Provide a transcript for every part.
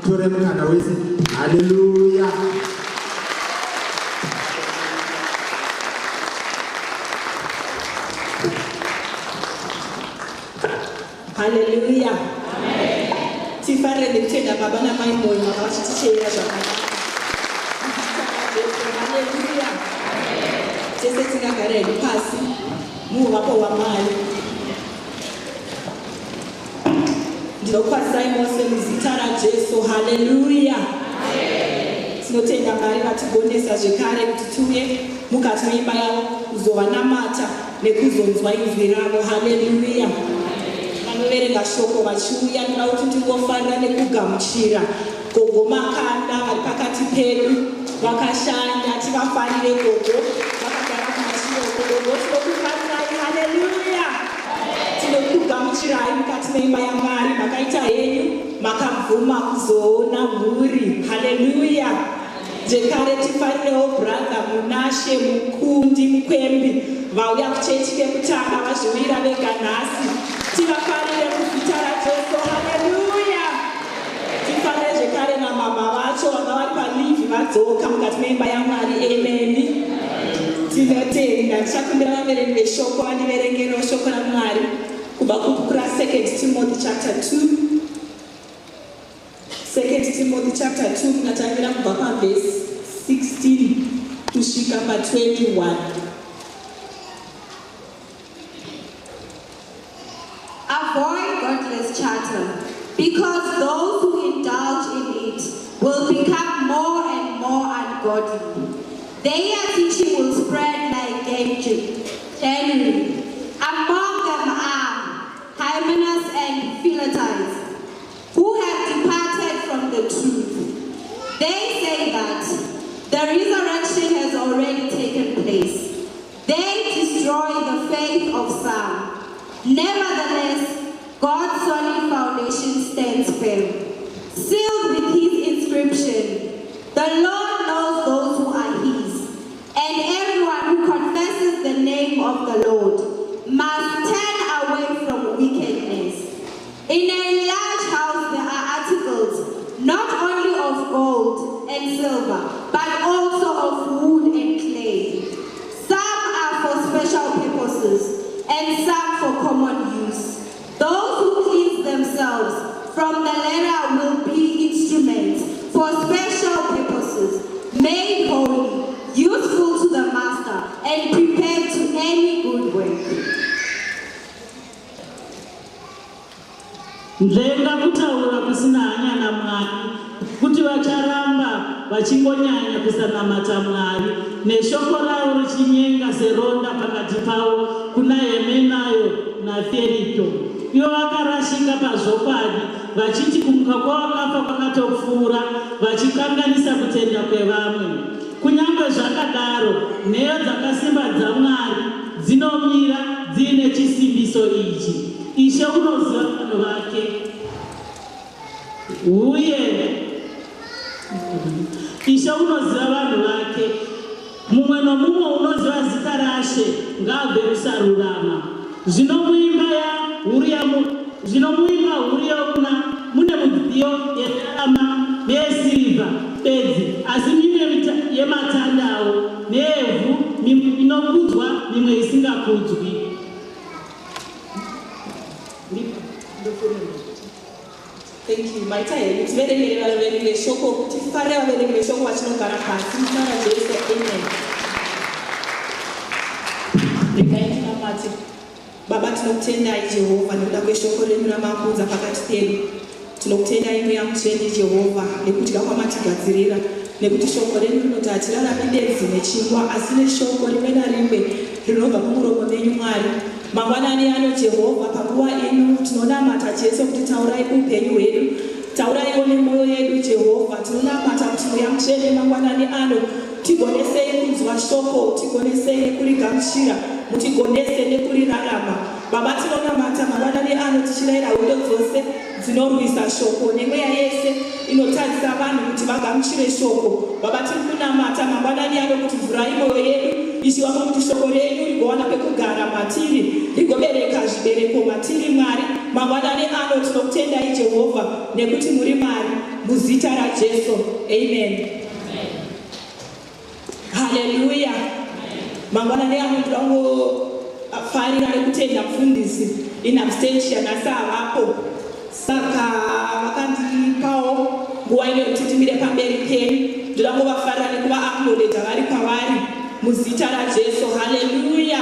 Torai mukana wese. Haleluya. Haleluya. Tifarire nekutenda baba namai Moyo vanga vachiticheyera zvakanaka. Haleluya. Tese tingagara hedu pasi muhuvapo hwaMwari. Ndinokwazisai mose muzita raJesu. Haleluya. Tinotenda Mwari vatigonesa zvekare kuti tiuye mukati meimba yavo kuzovanamata nekuzonzwa inzwi ravo. Haleluya. Vanoverenga shoko vachiuya, ndoda kuti tingofarira nekugamuchira gogo Makanda vari pakati pedu vakashanya, tivafarire gogo vakagara kumashoko. Gogo tinokufarirai. Haleluya. Tinokugamuchirai mukati meimba yaMwari. Makaita henyu, makabvuma kuzoona mhuri. Haleluya. Zvekare tifarirewo brother Munashe Mukundi Mukwembi vauya kuchechi kekutanga vazviwira vega nhasi. Tivafarire muzita raJesu. Haleluya. Tifarire zvekare namama vacho vanga vari palive vadzoka mukati meimba yaMwari. Amen. Tinotenda. Ndichakumbira vaverengi veshoko vandiverengerewo shoko raMwari kubva kubhuku raSecond Timothy chapter 2. Second Timothy chapter 2 mukatangira kubva pavhesi 16 kusvika pa 21. Avoid godless chatter, because those who indulge in it will become more and more ungodly. Their teaching will spread like gangrene. Among them are Hymenaeus and Philetus, who have departed from the truth. They say that the resurrection has already taken place. They destroy the faith of some. Nevertheless, God's solid foundation stands firm, sealed with his inscription, "The Lord knows those who are his," and everyone who confesses the name of the Lord must turn away from wickedness. In a large house there are articles, not only of gold and silver, but also of wood and clay. Some are for special purposes, and some for common use. Those who cleanse themselves from the latter will be instruments for special purposes, made holy, useful to the master, and prepared to any good work. Nzvenga kutaura kusina hanya naMwari, kuti vacharamba vachingonyanya kusanamata Mwari, neshoko ravo richinyenga seronda pakati pavo kuna Hemenayo naFerito. Ivo vakarashika pazvokwadi, vachiti kumuka kwavakafa kwakatopfuura, vachikanganisa kutenda kwevamwe. Kunyange zvakadaro, nheyo dzakasimba dzaMwari dzinomira dziine chisimbiso ichi, Ishe unoziva vanhu vake, uye Ishe unoziva vanhu vake. Mumwe nomumwe unoziva zita raShe ngaabve kusarurama. Zvino muimba yahuru yamu zvino muimba huru yokuna mune midziyo yendarama neyesirivha bedzi, asi mimwe yematandawo neyevhu, mimwe inokudzwa, mimwe isingakudzwi. Thank you. Maita henyu tiverengere vaverengi veshoko tifarire vaverengi veshoko vachinogara pasi muzita raJesu. Amen. Regai tinamate. Baba tinokutendai Jehovha nekuda kweshoko renyu ramakuudza pakati pedu. Tinokutendai Mweya Mutsvene Jehovha nekudya kwamatigadzirira nekuti shoko renyu rinoti hatirarami bedzi nechingwa asi neshoko rimwe narimwe rinobva mumuromo menyu Mwari. Mangwanani ano Jehovha panguva ino tinonamata Jesu kuti taurai upenyu hwedu. Tauraiwo nemwoyo yedu Jehovha. Tinonamata kuti Mweya Mutsvene mangwanani ano tigonesei kunzwa shoko, tigonesei nekurigamuchira, mutigonese nekurirarama. Baba tinonamata mangwanani ano tichiraira hondo dzose dzinorwisa shoko nemweya yese inotadzisa vanhu kuti vagamuchire shoko. Baba tiri kunamata mangwanani ano kuti vhurai mwoyo yedu Ishe wangu kuti shoko renyu rigowana pekugara matiri rigobereka zvibereko matiri Mwari. Mangwanani ano tinokutendai Jehovha nekuti muri Mwari. Muzita raJesu, amen. Haleluya. Mangwanani ano ndoda kungofarira nekutenda mufundisi in absentia. Nhasi havapo, saka vakandipawo nguva ino yekuti timire pamberi penyu. Ndoda kungovafarira nekuva-acknowledge vari pavari muzita raJesu. Haleluya.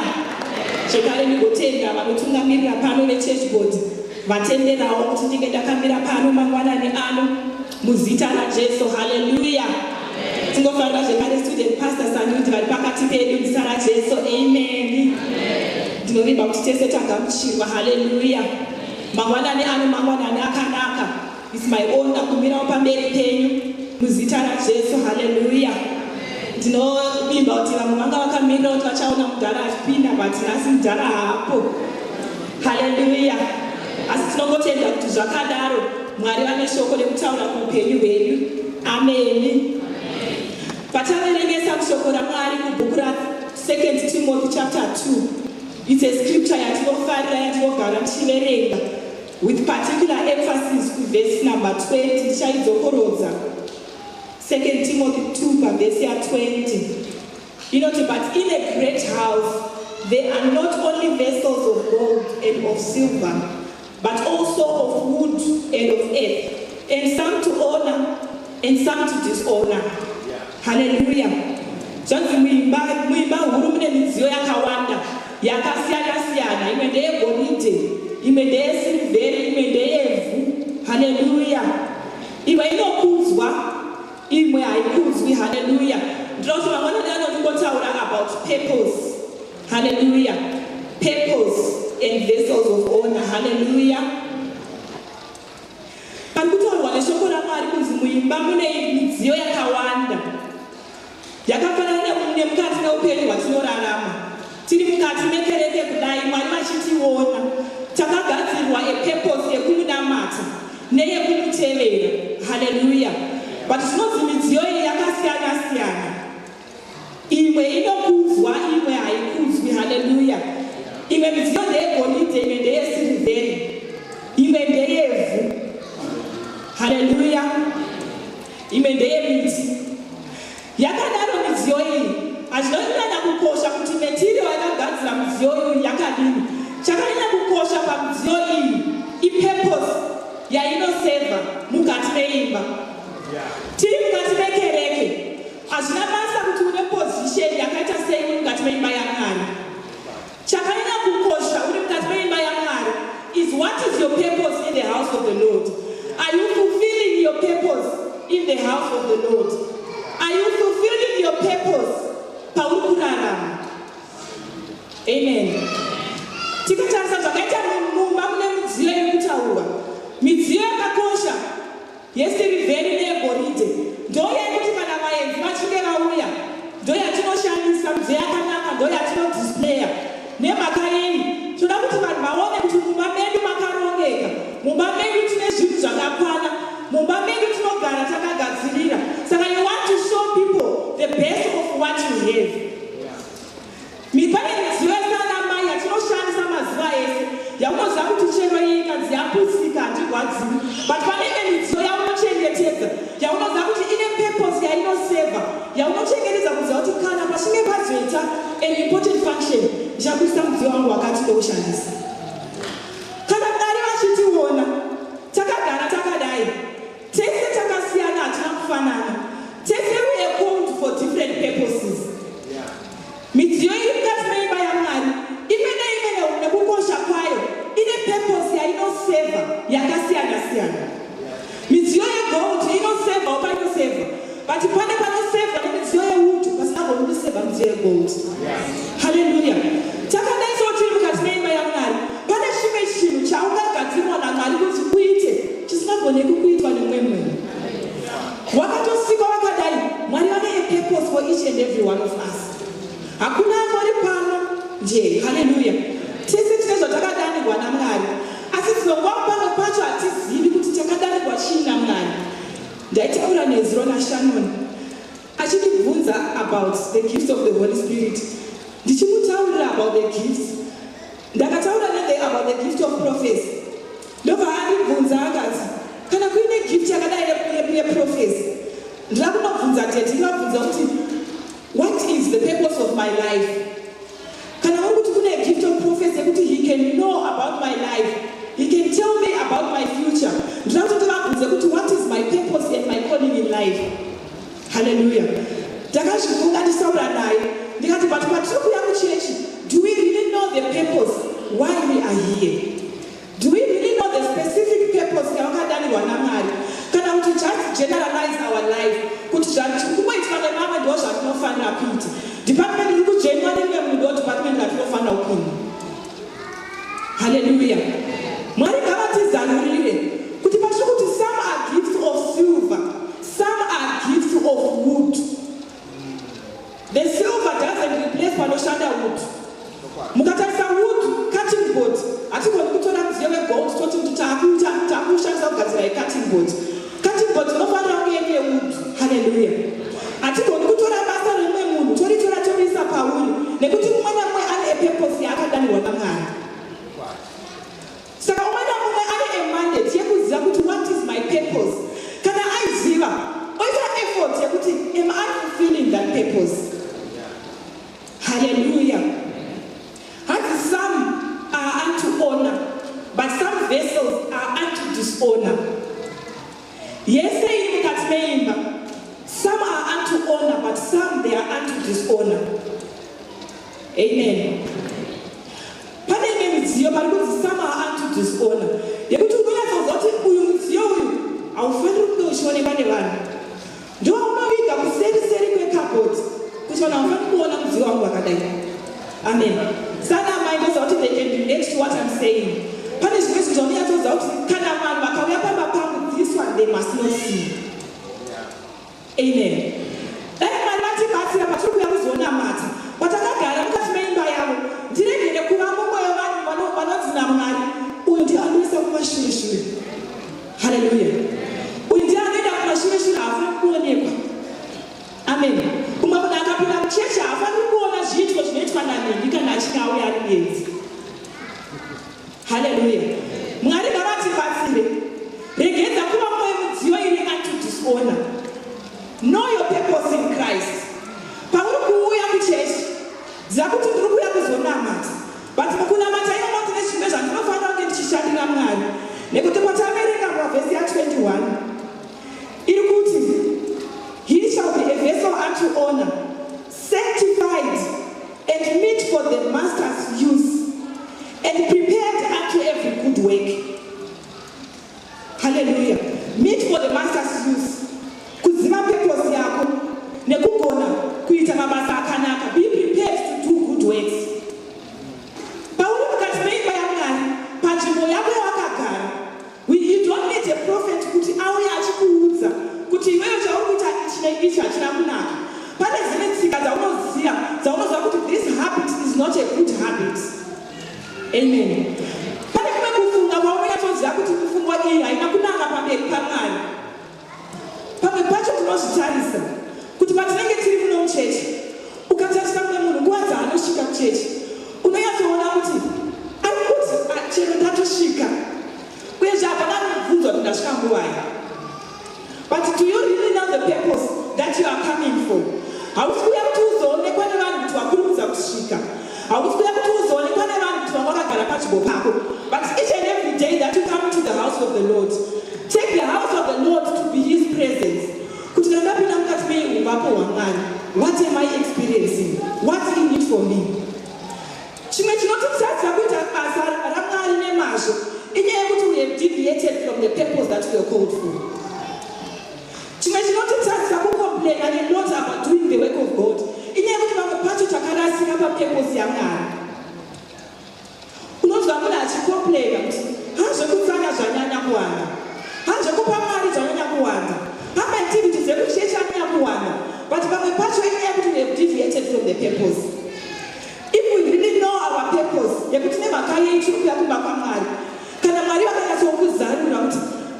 Zvekare ndigotenda vanotungamirira pano vechurch board, vatenderawo kuti ndinge ndakamira pano mangwanani ano muzita raJesu. Haleluya. Tingofarira zvekare student pastor Sanudi vari pakati pedu muzita raJesu. Amen. Ndinovimba kuti tese tagamuchirwa. Haleluya. Mangwanani ano mangwanani akanaka. It's my honor kumirawo pamberi penyu muzita raJesu. Haleluya. Ndinovimba kuti vamwe vanga vakamirira kuti vachaona mudhara achipinda, but nhasi mudhara haapo. Haleluya. Asi tinongotenda kuti zvakadaro Mwari vane shoko rekutaura kuupenyu hwedu. Ameni. Pataverengesa kushoko raMwari kubhuku ra2 Timothy chapter 2, it's a scripture yatinofarira, yatinogara tichiverenga, with particular emphasis kuvhesi number 20. Ndichaidzokorodza. 2 Timothy 2 pavhesi ya20 inoti, "But in a great house there are not only vessels of gold and of silver, but also of wood and of earth, and some to honor and some to dishonor." Haleluya. Zvanzi muimba huru mune midziyo yakawanda yakasiyana-siyana. Imwe ndeyegoridhe, imwe ndeyesirivheri, imwe ndeyevhu. Haleluya. Imwe inokudzwa, imwe haikudzwi. Haleluya. Ndinoti mangwanani ano ndingotaura about purpose. Haleluya. Purpose and vessels of honor. Haleluya. Pari kutaurwa neshoko raMwari kunzi muimba mune midziyo yakawanda, yakafanana nemukati meupenyu hwatinorarama tiri mukati mekereke. Kudai Mwari vachitiona, takagadzirwa a purpose yekumunamata neyekumutevera. Haleluya. But zvinonzi midziyo iyi yakasiyana siyana. Imwe inokudzwa, imwe haikudzwi. Haleluya. Imwe midziyo ndeyegoridhe, imwe ndeyesirivheri, imwe ndeyevhu. Haleluya. Imwe ndeyemiti. Yakadaro midziyo iyi, hazvinonyanya kukosha kuti material yakagadzira midziyo iyi yakadini. Chakanyanya kukosha pamidziyo iyi ipurpose yainosevha mukati meimba. Tiri mukati mekereke, hazvina basa kuti une position yakaita sei uri mukati meimba yaMwari. Chakanyanya kukosha uri mukati meimba yaMwari is what is your purpose in the house of the Lord? Are you fulfilling your purpose in the house of the Lord? Are you fulfilling your purpose pauri kurarama? Amen. Tikatarisa zvakaita mumba mune midziyo iri kutaurwa, midziyo yakakosha yesirivheri neyegoridhe ndo yekuti kana vaenzi vachinge vauya, ndo yatinoshandisa. Midziyo yakanaka ndo yatinodisplaya. Nemhaka yei? Toda kuti vanhu vaone kuti mumba medu makarongeka, mumba medu tine zvinhu zvakakwana, mumba medu tinogara takagadzirira. Saka you want to show people the best of what you have. Pane midziyo yesana mai yatinoshandisa mazuva ese, yaunoziva kuti chero iyi ikanzi yapusika handirwadziwi. But pane imwe midziyo yaunochengetedza, yaunoziva kuti ine purpose yainosevha, yaunochengetedza kuziva kuti kana pachinge pazoita an important function, ndichakuisa mudziyo wangu wakati ndoushandisa. Kana Mwari vachitiona takagara takadai, tese takasiyana, hatina kufanana. Tese we are called for different purposes. Midziyo iri mukati meimba yaMwari, imwe neimwe nekukosha kwayo, ine purpose yainosevha yakasiyana-siyana. Midziyo yegold inosevhawo painosevha, but pane panosevha nemidziyo yewood pasingagoni kusevha midziyo yegold. Haleluya. Takadaisawo tiri mukati meimba yaMwari, pane chimwe chinhu chaungagadzirwa naMwari kuti uite chisingagoneki kuitwa nemumwe munhu. Wakatosikwa wakadai. Mwari vane a purpose for each and every one of us. Hakuna angori pano nje. Haleluya. Tese tine zvatakadanirwa naMwari, asi dzinongwa pamwe pacho hatizivi kuti takadanirwa chii naMwari. Ndaitaura nezuro naShannon achindibvunza about the gifts of the Holy Spirit. Ndichimutaurira about the gifts, ndakataura nethe about the gift of prophecy. Ndobva andibvunza akati, Kana kuine gift yakadai yeprophecy, ndira kunobvunza tete, ndinobvunza kuti, "What is the purpose of my life?" Kana uri kuti kune gift of prophecy yekuti he can know about my life, he can tell me about my future, ndinoda kuti ndivabvunze kuti, "What is my purpose and my calling in life?" Haleluya. Ndakazvifunga ndisaura naye, ndikati, "But patiri kuuya kuchechi, do we really know the purpose why we are here? Do we really know the specific purpose yawakadanirwa naMwari, kana kuti just generalize our life kuti zviri kungoitwa nevamwe ndo zvatinofanira kuita? Department iri kujoinwa nemumwe munhu ndo department ratinofanira kupinda." Haleluya. Mwari ngavatizarurire kuti patiri kuti some are gifts of silver, some are gifts of wood. The silver doesn't replace panoshanda wood. Mukatarisa wood cutting board, hatigoni kutora mudziyo wegold toti kuti taakuushandisa kugadzira icutting board. Cutting board inofanira kunge ine wood. Haleluya. Hatigoni kutora basa remumwe munhu toritora toriisa pauri, nekuti mumwe namumwe ane epurpose yaakadanirwa naMwari. Saka umwe namumwe ane amandate yekuziva kuti, "What is my purpose?" Kana aiziva, oita effort yekuti, "Am I fulfilling that purpose?" Haleluya. Hanzi some are unto honor, but some vessels are unto dishonor. Yese iri mukati meimba, some are unto honor, but some, they are unto dishonor. Amen. Pane imwe midziyo pari kunzi some are unto dishonor, yekuti unonyatsoziva kuti uyu mudziyo uyu haufaniri kunge uchionekwa nevanhu. Ndo unoviga kuseri seri kwekabhoti kuti vanhu havafaniri kuona mudziyo wangu wakadai. Amen. Sana mai ndoziva kuti they can relate to what I'm saying. Pane zvimwe zvinhu zvaunonyatsoziva kuti kana vanhu vakauya pamba pangu, this one they must not see. Amen. Dai Mwari vatibatsira patiri kuuya kuzonamata, patakagara mukati meimba yavo, ndiregere kuva mumwe wevanhu vanonzi naMwari, "Uyu ndiye anoisa kumashure shure." Haleluya. "Uyu ndiye anoenda kumashure shure, haafaniri kuonekwa." Amen. Umwe munhu akapinda muchechi haafaniri kuona zviitwa zvinoitwa nanhingi kana achinge auya ari muenzi. Haleluya. Mwari ngavatibatsire. Regedza kuva mumwe mudziyo iri unto dishonor. Know your purpose in Christ. Pauri kuuya kuchechi, ziva kuti ndiri kuuya kuzonamata, but mukunamata imomo ndine zvimwe zvandinofanira kunge ndichishandira Mwari, nekuti pataverenga pavhesi ya21 iri kuti, "He shall be a vessel unto honor, sanctified and meet for the master's use and prepared unto every good work." Haleluya. Meet for the master's use, kuziva purpose yako nekugona kuita mabasa akanaka. Be prepared to do good works. Pauri mukati meimba yaMwari, panzvimbo yako yawakagara, you don't need a prophet kuti auye achikuudza kuti iweyo chauri kuita ichi neichi hachina kunaka. Pane dzimwe tsika dzaunoziva, dzaunoziva kuti this habit is not a good habit. Amen. Pane kumwe kufunga kwaunonyatsoziva kuti mifungwa iyi haina kunaka pamberi paMwari. Pamwe pacho tinozvitarisa kuti patinenge tiri muno muchechi, ukatarisa mumwe munhu nguva dzaanosvika muchechi, unonyatsoona kuti ari kuti, "Ah, chero ndatosvika." Uyezve hapana mubvunzo kuti ndasvika nguvai. But do you really know the purpose that you are coming for? Hausi kuuya kuti uzoonekwa nevanhu kuti wakurumidza kusvika. Hausi kuuya kuti uzoonekwa nevanhu kuti vanga wakagara panzvimbo pako. But each and every day that you come to the house of the Lord, take the house of the Lord to be his presence, kuti kana ndapinda mukati meuvapo hwaMwari, what am I experiencing? What's in it for me? Chimwe chinotitadza kuita basa raMwari nemazvo inyaya yekuti we have deviated from the purpose that we are called for. Chimwe chinotitadzisa kucomplaina a lot about doing the work of God inyaya yekuti vamwe pacho takarasika papurpose yaMwari. Unonzwa munhu achicomplaina kuti hazvekutsanya zvanyanya kuwanda, hazvekupa Mwari zvanyanya kuwanda, hamaactivity dzekuchechi anyanya kuwanda. But pamwe pacho inyaya yekuti we have deviated from the purpose. If we really know our purpose, yekuti nemhaka yei tiri kuuya kumba kwaMwari, kana Mwari vakanyatsokuzarura kuti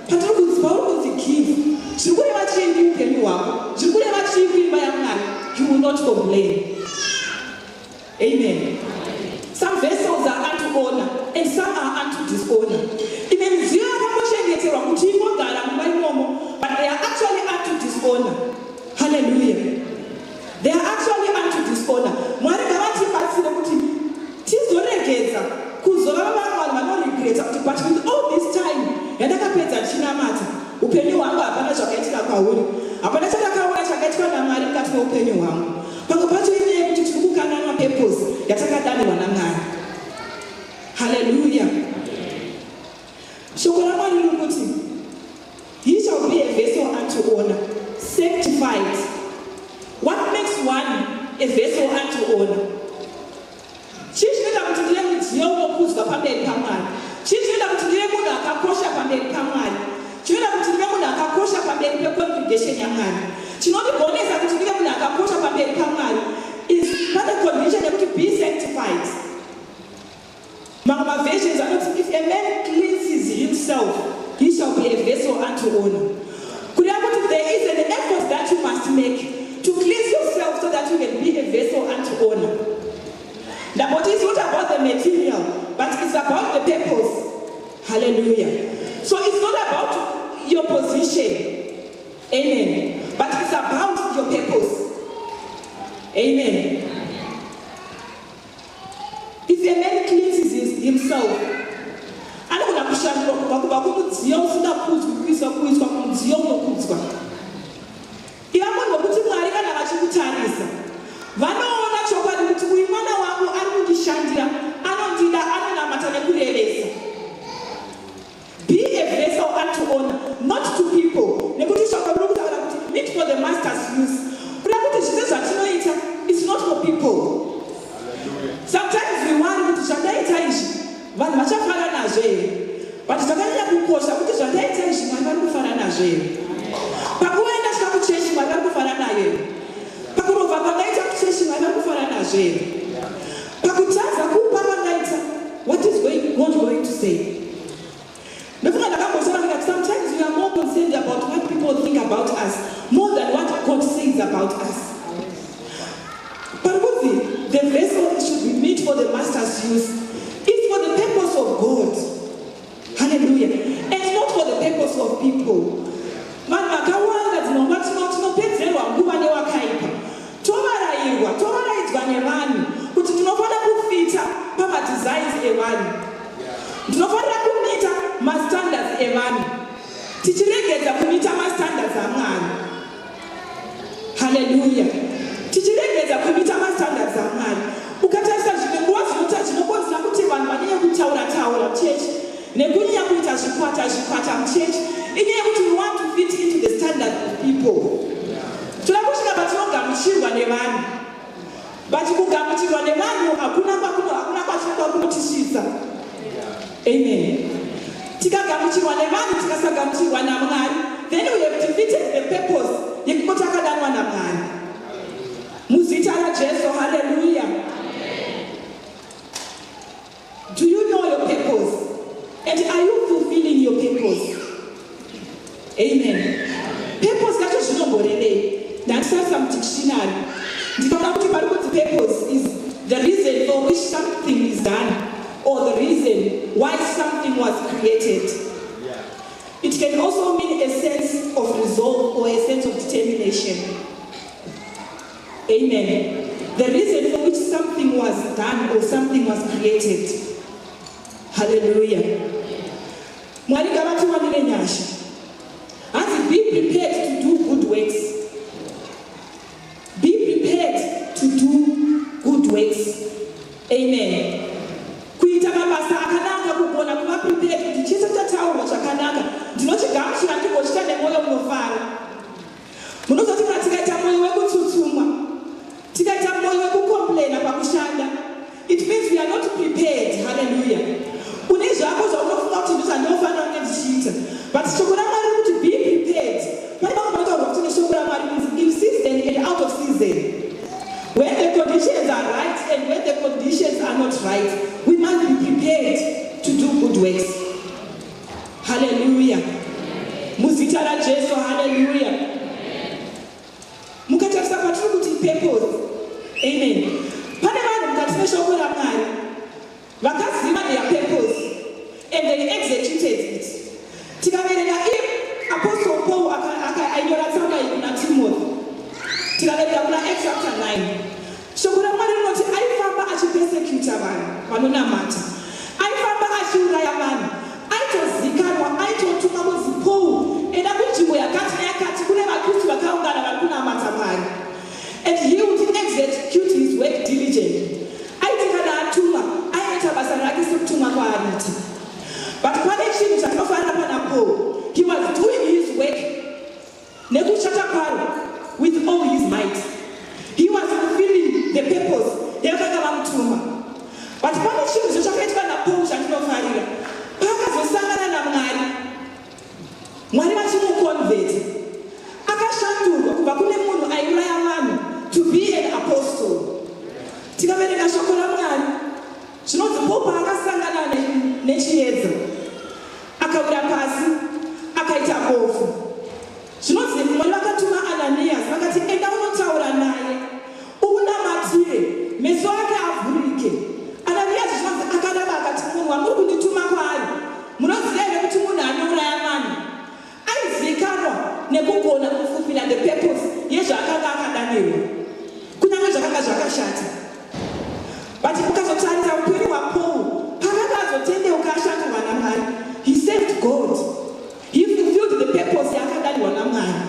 patiri kunzi, pauri kunzi give, zviri kureva chii kuupenyu hwako, zviri kureva chii kuimba yaMwari, you will not complain. Amen. Some vessels are unto honor and some are unto dishonor. Imwe midziyo yakangochengeterwa kuti ingogara. But with all this time yandakapedza ndichinamata, upenyu hwangu hapana zvakaitika kwauri, hapana chandakaona chakaitwa naMwari mukati meupenyu hwangu. Pamwe pacho inyaya yekuti tiri kukanganwa purpose yatakadanirwa naMwari. Haleluya! Shoko raMwari riri kuti he shall be a vessel unto honor, sanctified. What makes one a vessel unto honor? Chii chinoita kuti ndive mudziyo unokudzwa pamberi paMwari? Chii chinoita kuti ndive munhu akakosha pamberi paMwari? Chinoita kuti ndive munhu akakosha pamberi pecongregation yaMwari, chinondigonesa kuti ndive munhu akakosha pamberi paMwari is pane condition yekuti be sanctified. Mamwe maversions anoti, "If a man cleanses himself, he shall be a vessel unto honor." Kureva kuti there is an effort that you must make to cleanse yourself so that you can be a vessel unto honor. Ndamboti it's not about the material, but it's about the purpose. Hallelujah! So it's not about your position, amen, but it's about your purpose. Amen. If a man cleanses himself, anogona kushandurwa kubva kumudziyo usingakudzwi kuiswa kumudziyo unokudzwa. Iva munhu wekuti Mwari kana vachikutarisa vanoona chokwadi kuti uyu mwana wangu ari kundishandira, anondida, anonamata nekurevesa. Be a vessel unto honor, not to people, nekuti shoko riri kutaura kuti meet for the master's use. Kuda kuti zvese zvatinoita is not for people. Sometimes we worry kuti zvandaita izvi vanhu vachafara nazvo here, but zvakanyanya kukosha kuti zvandaita izvi Mwari vari kufara nazvo here? Pakuenda svika kuchechi, Mwari vari kufara nayo here? Pakurovha kwandaita kuchechi, Mwari vari kufara nazvo here? Pakutadza kupa kwandaita, what is God going to say? Ndofunga ndakambotaura ndikati sometimes we are more concerned about what people think about us more than what God says about us. Pari kunzi the vessel should be meet for the master's use. It's for the purpose of God, hallelujah, and not for the purpose of people. Vanhu vakawanda dzinonga tinopedzerwa nguva newakaipa, tovarayirwa, tovaraidzwa nevanhu kuti tinofanira kufita pamadesigns evanhu, ndinofanira kumeeta mastandards evanhu, tichiregedza kumeeta mastandards aMwari. Haleluya! Tichiregedza kumeeta mastandards aMwari. Ukatarisa zvimwe nguva zvinota zvinokonzera kuti vanhu vanyanye kutaura taura muchechi nekunyanya kuita zvikwata zvikwata muchechi inyaya yekuti we want to fit into the standard of people. Toda kusvika patinogamuchirwa nevanhu, but kugamuchirwa nevanhu hakuna kwakunotisvitsa. Amen. Tikagamuchirwa nevanhu tikasagamuchirwa naMwari, then we have defeated the purpose yekuti takadanwa naMwari. Muzita raJesu, haleluya! Do you know your purpose and are you fulfilling your purpose? Amen. Purpose yacho zvinomborevei? Ndatisarisa mudictionary ndikaona kuti pari kuti purpose is the reason for which something is done or the reason why something was created. It can also mean a sense of resolve or a sense of determination. Amen. The reason for which something was done or something was created. Hallelujah! Mwari ngavatiwanire nyasha. Hanzi be prepared to do good works. Be prepared to do good works. Amen. Kuita mabasa akanaka, kugona kuva prepared kuti chese chataurwa chakanaka ndinochigamuchira ndigochita nemwoyo unofara. Munozoti kana tikaita mwoyo wekutsutsumwa, tikaita mwoyo wekucomplaina pakushanda, it means we are not prepared. Hallelujah! Une zvako zvaunofunga kuti ndozvandinofanira kunge ndichiita, but shoko raMwari riri kuti be prepared. Pane vamwe vanotaurwa kuti neshoko raMwari kunzi in season and out of season, when the conditions are right and when the conditions are not right, we must be prepared to do good works. Hallelujah! Muzita raJesu, haleluya! Mukatarisa kwatiri kuti purpose, amen, pane vanhu mukati meshoko raMwari vakaziva their purpose and they executed it. Tikaverenga iye Apostle Paul ainyora tsamba iyi kuna Timothy, tikaverenga kuna Acts chapter 9, shoko raMwari rinoti aifamba achipersecuta vanhu vanonamata, aifamba achiuraya vanhu. chandinofarira pana Paul, he was doing his work nekushata kwaro with all his might. He was fulfilling the purpose yavakanga vamutuma. But pane chinhu zvo chakaitwa naPaul chandinofarira. Paakazosangana naMwari, Mwari vachimuconverta, akashandurwa kubva kune munhu aiuraya vanhu to be an apostle. Tikaverenga shoko raMwari, zvinonzi Paul paakasangana nechiedza, akawira pasi, akaita bofu. Zvinonzi Mwari vakatuma Ananias, vakati, "Enda unotaura naye, umunamatire, meso ake avhurike." Ananias, zvinonzi, akaramba, akati, "Munhu wamuri kundituma kwaari, munoziva here kuti munhu anouraya vanhu?" Aizivikanwa nekugona kufulfilla the purpose yezvaakanga akadanirwa, kunyange zvakanga zvakashata. But ukazotarisa upenyu hwaPaul, paakanga azotendeuka, ashandurwa naMwari, he served God, he fulfilled the purpose yaakadanirwa naMwari.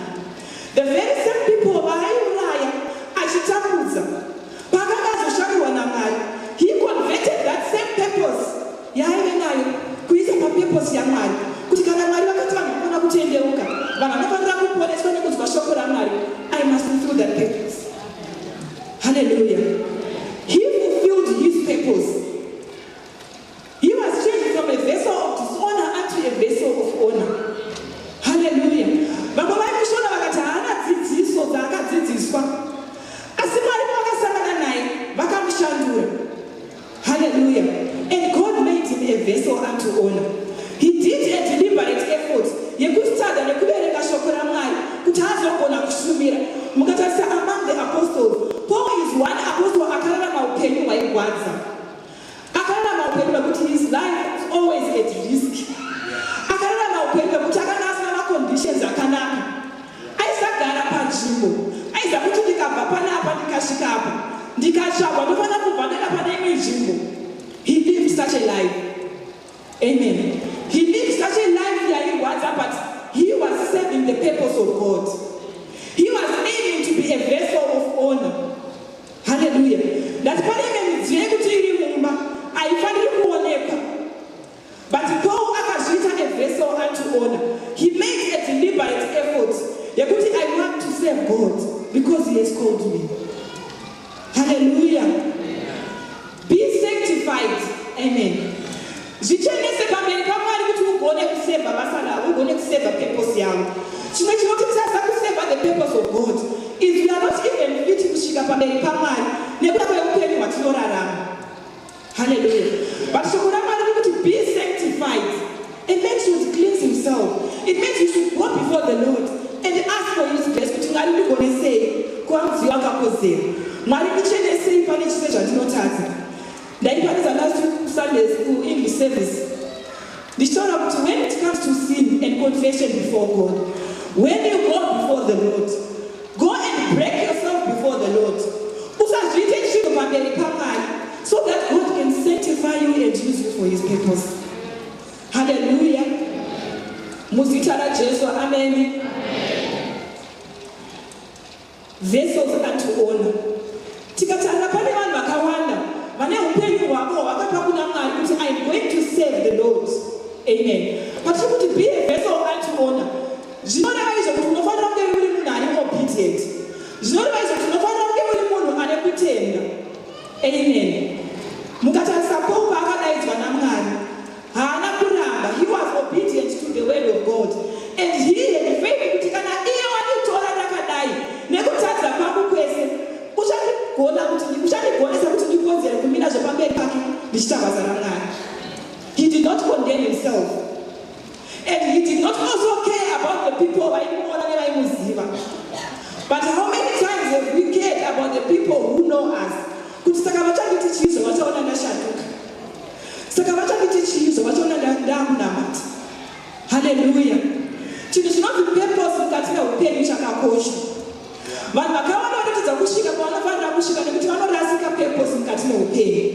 The very same people vaaiuraya achitambudza, paakanga azoshandurwa naMwari, he converted that same purpose yaaive nayo kuisa papurpose yaMwari, kuti kana Mwari vakati vanhu vanofanira kutendeuka, vanhu vanofanira kuponeswa nekunzwa shoko raMwari, I must fulfill that purpose. Hallelujah. He fulfilled his purpose. He was changed from a vessel of dishonor unto a vessel of honor. Hallelujah. Vamwe vaimushora, vakati haana dzidziso dzaakadzidziswa, asi Mwari pavakasangana naye, vakamushandura. Hallelujah. And God made him a vessel unto honor. He did a deliberate effort yekustudya nekuverenga shoko raMwari kuti azogona kushumira. Mukatarisa among the apostles, Paul is one apostle akararama upenyu hwaigwadza, akararama upenyu hwekuti his life is always at risk, akararama upenyu hwekuti akanga asina maconditions akanaka, aisagara panzvimbo, aiziva kuti ndikabva panapa ndikasvika apa, ndikatsvagwa, ndofanira kubva ndoenda pane imwe nzvimbo. He lived such a life. Amen. He lived such a life yairwadza, but he was serving the purpose of God. He was aiming to be a vessel of honor. Haleluya. Ndati pane imwe midziyo yekuti iri mumba haifaniri kuonekwa, but Paul akazviita a vessel unto honor. He made a deliberate effort yekuti I want to serve God because he has called me. Haleluya. Be sanctified. Amen. Zvichenese pamberi paMwari kuti ugone kuserva basa ravo, ugone kuserva purpose yavo. Chimwe chinotitasa kuserva the purpose of God is we are not even fit kusvika pamberi paMwari nekuda kweupenyu hwatinorarama. Haleluya. But shoko raMwari riri kuti be sanctified. A man should cleanse himself. It means you should go before the Lord and ask for his grace kuti Mwari, ndigonesei kuva mudziyo wakakodzera. Mwari, ndichenesei pane chise zvandinotadza. Ndaiparidza last Sunday school English service ndichitaura kuti when it comes to sin and confession before God, when you go before the Lord, go and break yourself before the Lord. Usazviite chinhu pamberi paMwari so that God can sanctify you and use you for his purpose. Haleluya. Muzita raJesu, amen. Vessels unto honor. Tikatarira, pane vanhu vakawanda vane upenyu hwavo hwavakapa kuna Mwari kuti I am going to serve the Lord. Amen. Patiri kuti be a vessel unto honor, zvinoreva izvo kuti unofanira kunge uri munhu ane obedient. Zvinoreva izvo kuti unofanira kunge uri munhu ane kutenda. Amen. Mukatarisa Paul, paakadaidzwa naMwari, haana kuramba. He was obedient to the word of God and he had faith kuti kana iye wanditora ndakadai nekutadza kwangu kwese, uchandigona kuti uchandigonesa kuti ndikodzere kumira zvepamberi pake ndichiita basa raMwari. He did not condemn himself and he did not also care about the people vaimuona nevaimuziva. But how many times have we cared about the people who know us, kuti saka vachanditi chii zvavachaona ndashanduka? Saka vachanditi chii zvavachaona ndakunamata? Haleluya. Chinhu chinonzi purpose mukati meupenyu chakakosha. Vanhu vakawanda vanotadza kusvika kwavanofanira kusvika nekuti vanorasika purpose mukati meupenyu.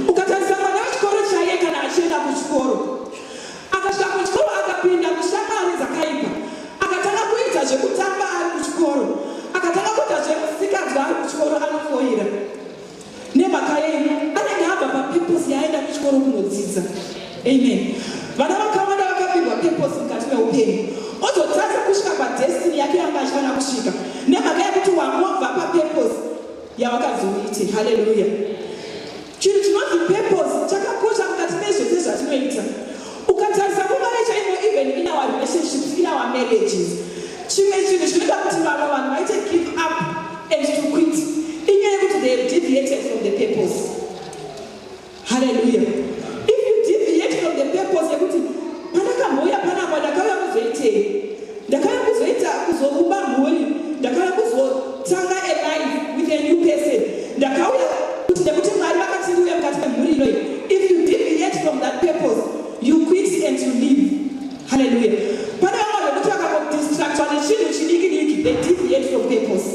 Ukatarisa mwana wechikoro chaiye, kana achienda kuchikoro, akasvika kuchikoro, akapinda mushamwari dzakaipa, akatanga kuita zvekutamba ari kuchikoro, akatanga kuita zvemusikadzwa ari kuchikoro, anofoira. Nemhaka yei? Anenge abva papurpose yaaenda kuchikoro kunodzidza. Amen. Vana vakawanda vakapirwa purpose. muupenyu, ozotadza kusvika padestiny yake yanga achifanira kusvika nemhaka yekuti wangobva papurpose yawakazi uite. Haleluya. Chinhu chinonzi purpose chakakosha mukati mezvese zvatinoita. Ukatarisa kungave chaimo, even in our relationships, in our marriages, chimwe chinhu chinoita kuti vamwe vanhu vaite give up and to quit inyaya yekuti they have deviated from the purpose. Haleluya. If you deviate from the purpose yekuti pandakambouya panapa, ndakauya kuzoitei? Ndakauya kuzoita, kuzoumba mhuri. Ndakauya kuzotanga a life with a new person. Ndakauya kuti nekuti Mwari vakati ndiuye mukati memhuri inoyi. If you deviate from that purpose, you quit and you leave. Haleluya. Pane vamwe vekuti vakangodistractwa nechinhu chidiki diki, they deviate from purpose.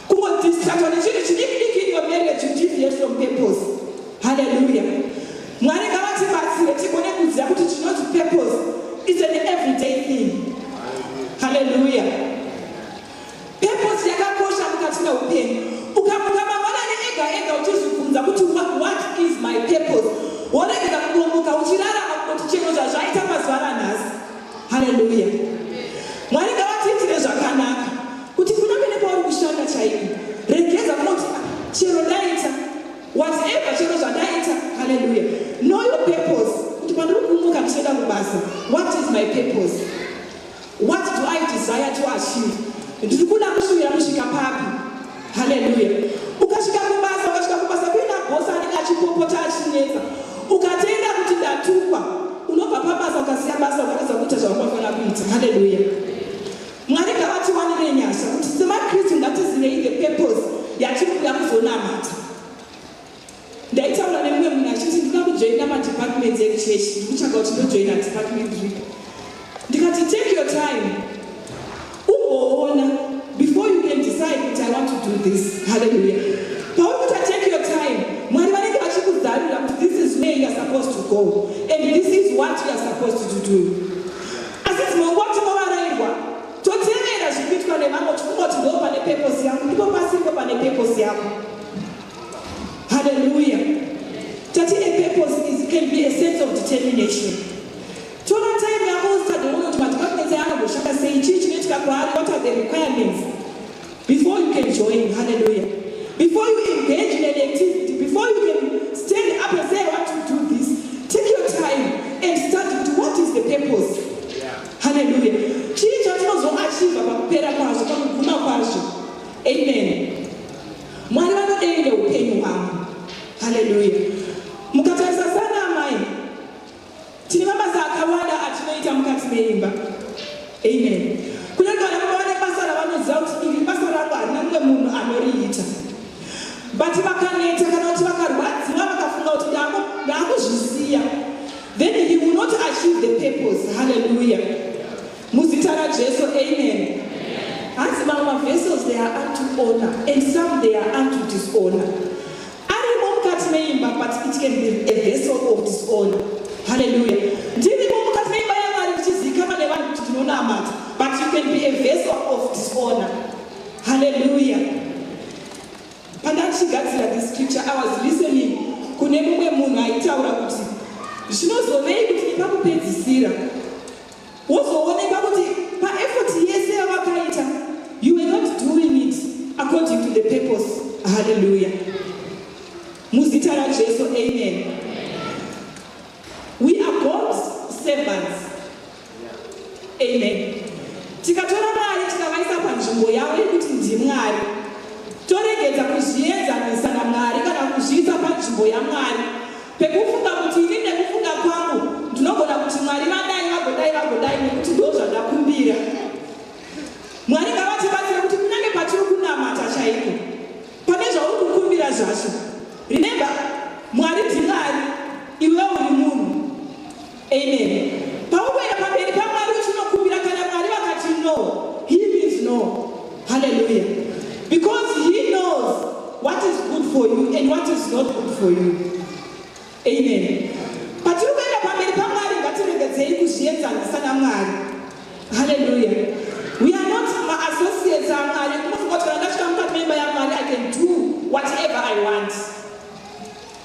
Kungodistractwa nechinhu chidiki diki in your marriage, you deviate from purpose. Haleluya. Mwari ngavatibatsire tigone kuziva kuti chinonzi purpose is an everyday thing. Haleluya. Purpose yakakosha mukati meupenyu. Ukamuka mangwanani ega ega uchizvibvunza kuti, "What is my purpose?" woregeza kungomuka uchirarama kungoti chero zvazvaita mazuva ranhasi. Haleluya. Mwari ngavatiitire zvakanaka kuti kunyange nepauri kushanda chaiko, regeza kunoti, "Ah, chero ndaita whatever, chero zvandaita." Haleluya. Know your purpose, kuti pandiri kumuka ndichienda kubasa, what is my purpose? What do I desire to achieve? Ndiri kuda kusvira kusvika papi? Haleluya. Ukasvika kubasa, ukasvika kubasa kuina bhosi anenge achipopota, achinetsa, ukatenda kuti ndatukwa, unobva pabasa ukasiya basa, ukatadza kuita zvaunofanira kuita. Haleluya. Mwari ngavatiwanire nyasha kuti semaKristu ngatizivei the purpose yatiri kuda kuzonamata. Ndaitaura nemumwe munhu achiti, "Ndinoda kujoina madepartments ekuchechi, ndikutsvaga kuti ndojoina department ripi." Ndikati, "Take your time, umboona before you can decide kuti I want to do this." Haleluya. Pauri kuta take your time, Mwari vanenge vachikuzarurira kuti this is where you are supposed to go and this is what you are supposed to do. Asi dzimwe nguva tinovarairwa, totevera zviri kuitwa nevamwe, tifunga kuti ndo pane purpose yangu. Ndipo pasipo pane purpose yako. Haleluya. Tati a purpose can be a sense of determination. Tora time yako, ustudy, uone kuti madepartments anomboshanda sei, chii chinoitika kwaari, what are the requirements before you can join. Hallelujah. Before you engage in an activity, before you can stand up and say, "I want to do this," take your time and study kuti what is the purpose. Hallelujah. Chii chatinozoachieva pakupera kwazvo, pakuguma kwazvo? Amen. Mwari vanodei neupenyu hwangu? Haleluya. Mukatarisa sana amai, tine mabasa akawanda atinoita mukati meimba. Amen. Kunyange vana baba vane basa ravanoziva kuti iri basa rangu, harina mumwe munhu anoriita, but vakaneta kana kuti vakarwadziwa, vakafunga kuti ndaakuzvisiya, then he will not achieve the purpose. Haleluya. Muzita raJesu, amen. Hanzi mamwe mavessels, they are unto honor and some, they are unto dishonor. Arimo mukati meimba, but it can be a vessel of dishonor. Haleluya. Ndirimo mukati meimba yaMwari, ndichizivikanwa nevanhu kuti ndinonamata, but you can be a vessel of dishonor. Haleluya. Pandandichigadzira this scripture, I was listening kune mumwe munhu aitaura kuti zvinozovei kuti nepakupedzisira wozoonekwa kuti paeffort yese yawakaita, you were not doing it according to the purpose. Haleluya. Muzita raJesu, amen. We are God's servants. Amen. Tikatora Mwari tikavaisa panzvimbo yavo yekuti ndiMwari, toregedza kuzvienzanisa naMwari kana kuzviisa panzvimbo yaMwari, pekufunga kuti ini nekufunga kwangu ndinogona kuti Mwari vadai, vagodai, vagodai nekuti ndo zvandakumbira. Mwari ngavatibatsire kuti kunyange patiri kunamata chaiko, pane zvauri kukumbira zvacho, remember, Mwari ndiMwari, iwe uri munhu. Amen. Pauri kuenda pamberi paMwari uchinokumbira, kana Mwari vakati no, he means no. Hallelujah. Because he knows what is good for you and what is not good for you. Amen. Patiri kuenda pamberi paMwari, ngatiregedzei kuzvienzanisa naMwari. Hallelujah. We are not maassociates aMwari. Kunofunga kuti kana ndasvika mukati meimba yaMwari, I can do whatever I want.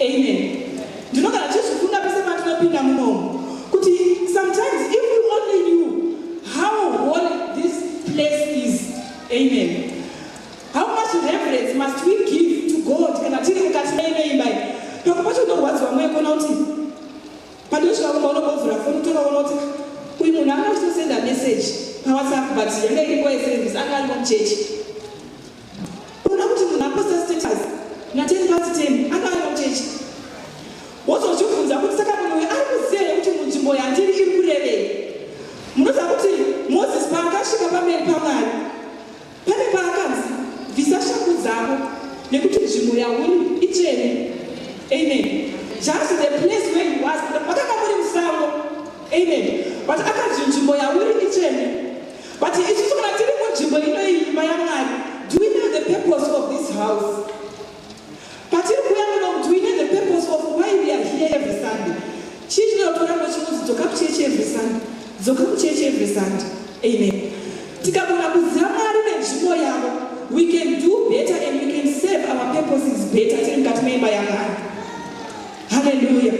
Amen. Ndinogara ndichizvifunga pese pandinopinda munomu kuti sometimes if we only knew Unoona kuti uyu munhu anga achitosenda message paWhatsApp, but yanga iri nguva yeservice, anga arimo muchechi. Unoona kuti munhu aposta status na 10:10, anga arimo muchechi. Wozozvibvunza kuti saka munhu uyu ari kuziva here kuti munzvimbo yandiri iri kurevei? Munoziva kuti Mozisi paakasvika pamberi paMwari, pane paakanzi, "Bvisa shangu dzako nekuti nzvimbo yauri itsvene." Amen. Just the place where he was, makanga muri musango. Amen. But akanzi, "Nzvimbo yauri itsvene." But isusu kana tiri munzvimbo inoyi, imba yaMwari, do we know the purpose of this house? Patiri kuuya munomu, do we know the purpose of why we are here every Sunday? Chii chinotoramba chinonzi, "Dzoka kuchechi every Sunday, dzoka kuchechi every Sunday"? Amen. Tikagona kuziva Mwari nenzvimbo yavo, we can do better and we can serve our purposes better tiri mukati meimba yaMwari. Haleluya.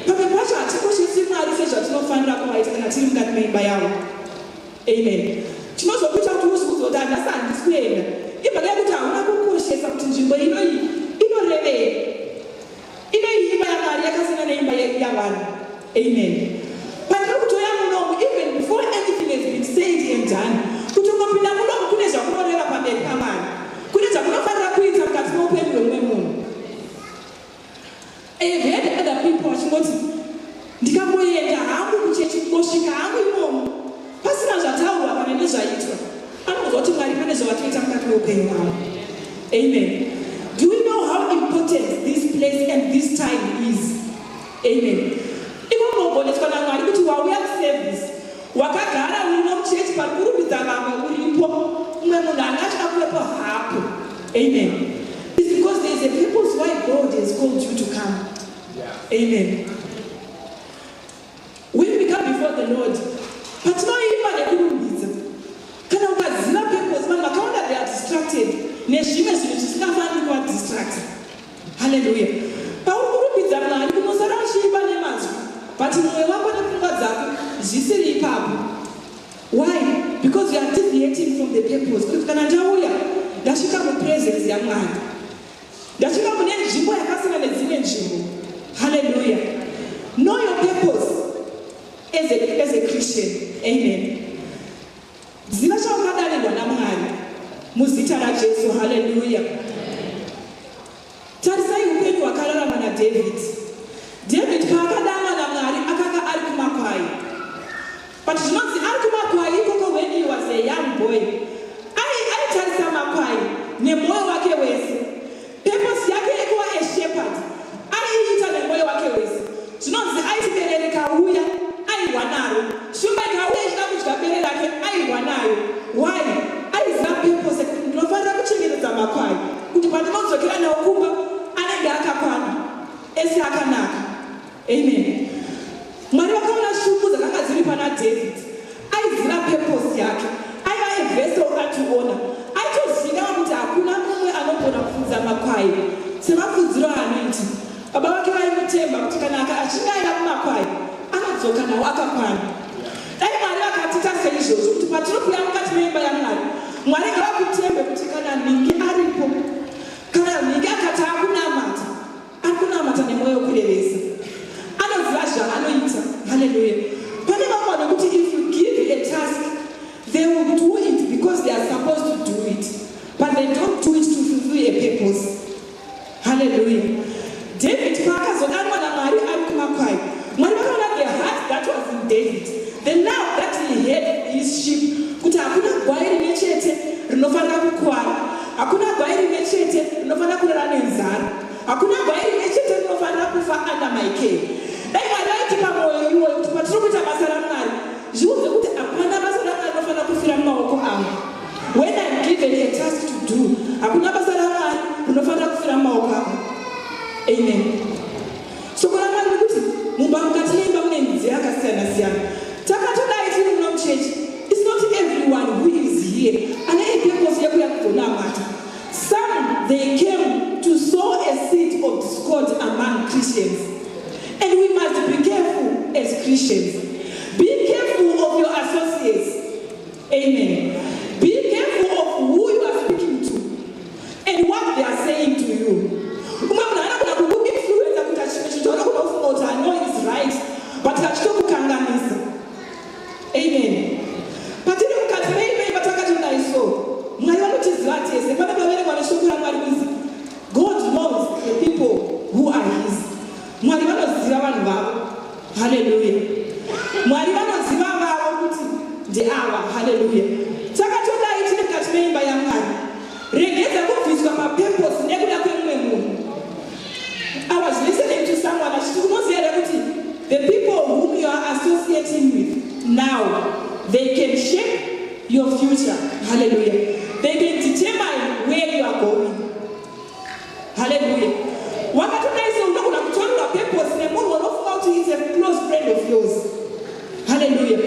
Pamwe pacho hatikoshesi Mwari sezvatinofanira kuvaita kana tiri mukati meimba yavo. Amen. Chinozokuita kuti uzviudze kuti handasi, handisi kuenda, imhaka yekuti hauna kukoshesa kuti nzvimbo inoyi inorevei. Inoyi imba yaMwari yakasiyana neimba yavanhu. Amen. Pandiri kutoya munomu, even before anything has been said and done, kuti ungopinda munomu kune zvakunoreva pamberi paMwari, kune zvakunofanira kuita mukati meupenyu hwemumwe munhu. I have heard other people vachingoti, "Ndikangoenda hangu kuchechi, kungosvika hangu imomo pasina zvataurwa kana nezvaitwa, anonzwa kuti Mwari pane zvavatoita mukati meupenyu hwavo." Amen. Do we know how important this place and this time is? Amen. Iko munogoneswa naMwari kuti wauya kuservice, wakagara urimo muchechi, pari kurumbidza vamwe uripo, mumwe munhu anga achida kuvepo hapo. Amen. It's because there is a purpose why God has called you to come. Amen. When we come before the Lord, patinoimba nekurumbidza, kana ukaziva purpose, vanhu vakawanda, they are distracted nezvimwe zvinhu zvisingafaniri kuvadistract. Haleluya. Pauri kurumbidza Mwari, unosara uchiimba nemazwi, but mwoyo wako nepfungwa dzako zvisiri ipapo. Why? Because you are deviating from the purpose, kuti kana ndauya, ndasvika mupresence yaMwari, ndasvika mune nzvimbo yakasiyana nedzimwe nzvimbo. Haleluya. Know your purpose as a Christian. Amen. Ziva chawakadanirwa naMwari muzita raJesu. Haleluya. Tarisai upenyu hwakararama naDavid. David paakadanwa naMwari, akanga ari kumakwai, but zvinonzi ari kumakwai ikoko, when he was a young boy, aitarisa makwai nemwoyo wake wese. Purpose yake yekuva a shepherd aiita nemwoyo wake wese. Zvinonzi aiti bere rikauya, airwa naro. Shumba ikauya ichida kudya bere rake, airwa nayo. Why? Aiziva purpose yekuti ndinofanira kuchengetedza makwai kuti pandinodzokera nawo kumba anenge akakwana, ese akanaka. Amen. Mwari vakaona shungu dzakanga dziri pana David. Aiziva purpose yake. Aiva a vessel unto honor. Aitozivikanwa kuti hakuna mumwe anogona kufudza makwai semafudziro aanoita. Baba vake vaimutemba kuti kana achinge aenda kumakwai, anodzoka nawo akakwana. Dai Mwari vakatiita seizvozvo, kuti patinokuya mukati meimba yaMwari, Mwari ngavakutembe kuti kana nhingi aripo, kana nhingi akati akunamata, ari kunamata nemwoyo wekurevesa, anoziva zvaanoita. Haleluya. Pane vamwe vanekuti if you give a task, they will do it because they are supposed to do it, but they don't do it to fulfill a purpose. Haleluya. David paakazodanwa naMwari ari kumakwai, Mwari vakaona the heart that was in David, the love that he had for his sheep, kuti hakuna gwai rimwe chete rinofanira kukwara, hakuna gwai rimwe chete rinofanira kurara nenzara, hakuna gwai rimwe chete rinofanira kufa under my care. Dai Mwari vaitipa mwoyo iwoyo, kuti patiri kuita basa raMwari, zviudze kuti hapana basa raMwari rinofanira kufira mumaoko angu. When I'm given a task to do, hakuna basa raMwari rinofanira kufira mumaoko angu. Amen. Soko raMwari rikuti mumba, mukati meimba mune midziyo yakasiyana siyana. Takatodai tiri muno muchechi, it's not everyone who is here ane a purpose yekuya kuzonamata. Some, they came to sow a seed of discord among Christians, and we must be careful as Christians. Be careful of your associates. Amen. Be careful of who you are speaking to and what they are saying to you. Umwe munhu anogona kukuinfluenza kuita chimwe chinhu chaunogona kufunga kuti, "I know is right," but kachitokukanganisa. associating with now, they can shape your future. Hallelujah. They can determine where you are going. Hallelujah. Wakatodaise unogona kutorerwa purpose nemunhu wanofunga kuti is a close friend of yours. Hallelujah.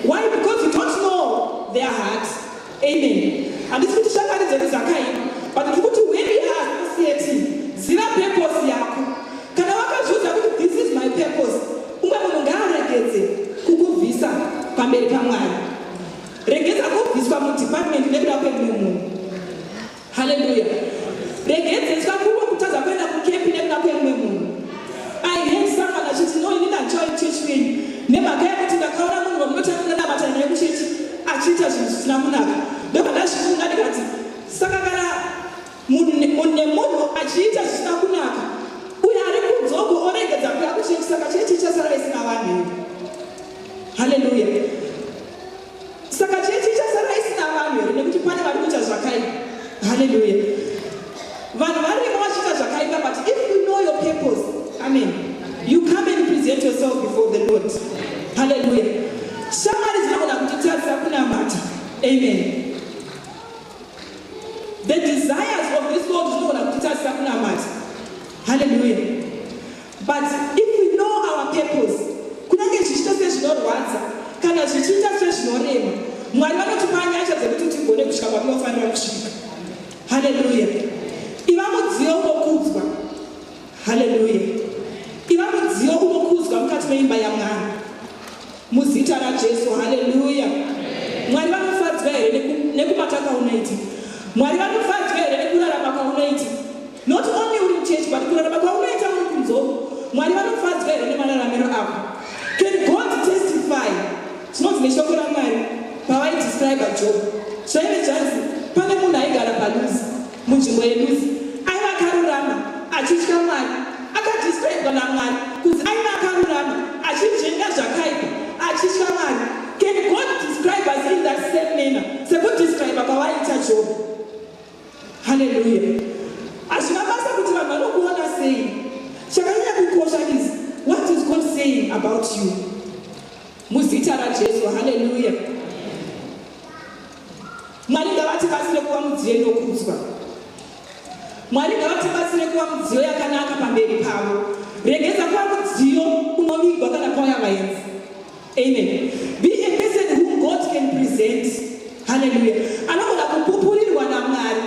Why? Because you don't know their heart. Amen. Handisi kuti shamwari dzedu dzakaipa, but ndiri kuti when you are associating, ziva purpose yako. Kana wakazviudza kuti this is my purpose, umwe munhu ngaaregedze kukubvisa pamberi paMwari. Regedza kubviswa mudepartment nekuda kwemumwe munhu. Haleluya. Regedzeswa kuvo kutadza kuenda kucamp nekuda kwemumwe munhu. I heard someone achiti, "No, inini handichauyi kuchechi kwenyu nemhaka yekuti ndakaona munhu wamunotanga munonamata naye kuchechi achiita zvinhu zvisina kunaka." Ndobva ndazvifunga ndikati, saka kana munhu nemunhu achiita zvisina kunaka, uyo ari kunzoko oregedza kuya kuchechi, saka chechi ichasara isina vanhu here? Haleluya. Saka chechi ichasara isina vanhu here nekuti pane vari kuita zvakaipa? Haleluya. Vanhu varimo vachiita zvakaipa, but if you know your purpose, amen, you come and present yourself before the Lord. Haleluya. Shamwari dzinogona kutitadzisa kunamata. Amen. The desires of this world dzinogona kutitadzisa kunamata. Haleluya. But if we know our purpose, kunyange zvichiita sezvinorwadza kana zvichiita sezvinorema, Mwari vanotipa nyasha dzekuti tigone kusvika kwatinofanira kusvika. Haleluya. Iva mudziyo unokudzwa. Haleluya. Iva mudziyo unokudzwa mukati meimba yaMwari, muzita raJesu. Haleluya. Mwari vanofadzwa here nekubata kwaunoita? Mwari vanofadzwa here nekurarama kwaunoita? Not only uri muchechi, but kurarama kwaunoita uri kunzoko, Mwari vanofadzwa here nemararamiro ako? Can God testify? Zvinonzi neshoko raMwari, pavaidescribe Job, zvaive zvanzi pane munhu aigara paLuzi, munzvimbo yeLuzi, aiva akarurama, achitya Mwari. Akadescribwa naMwari kunzi aiva akarurama, achinzvenga zvakaipa, achitya Mwari. Can God describe us in that same manner sekudescribe kwavaita Job? Haleluya. Hazvina basa kuti vanhu vanokuona sei. Chakanyanya kukosha is what is God saying about you, muzita raJesu. Haleluya. Mwari ngavatibatsire kuva mudziyo inokudzwa. Mwari ngavatibatsire kuva mudziyo yakanaka pamberi pavo. Regedza kuva mudziyo unovigwa kana kwauya vaenzi. Amen. Be a person whom God can present. Haleluya. Anogona kupupurirwa naMwari,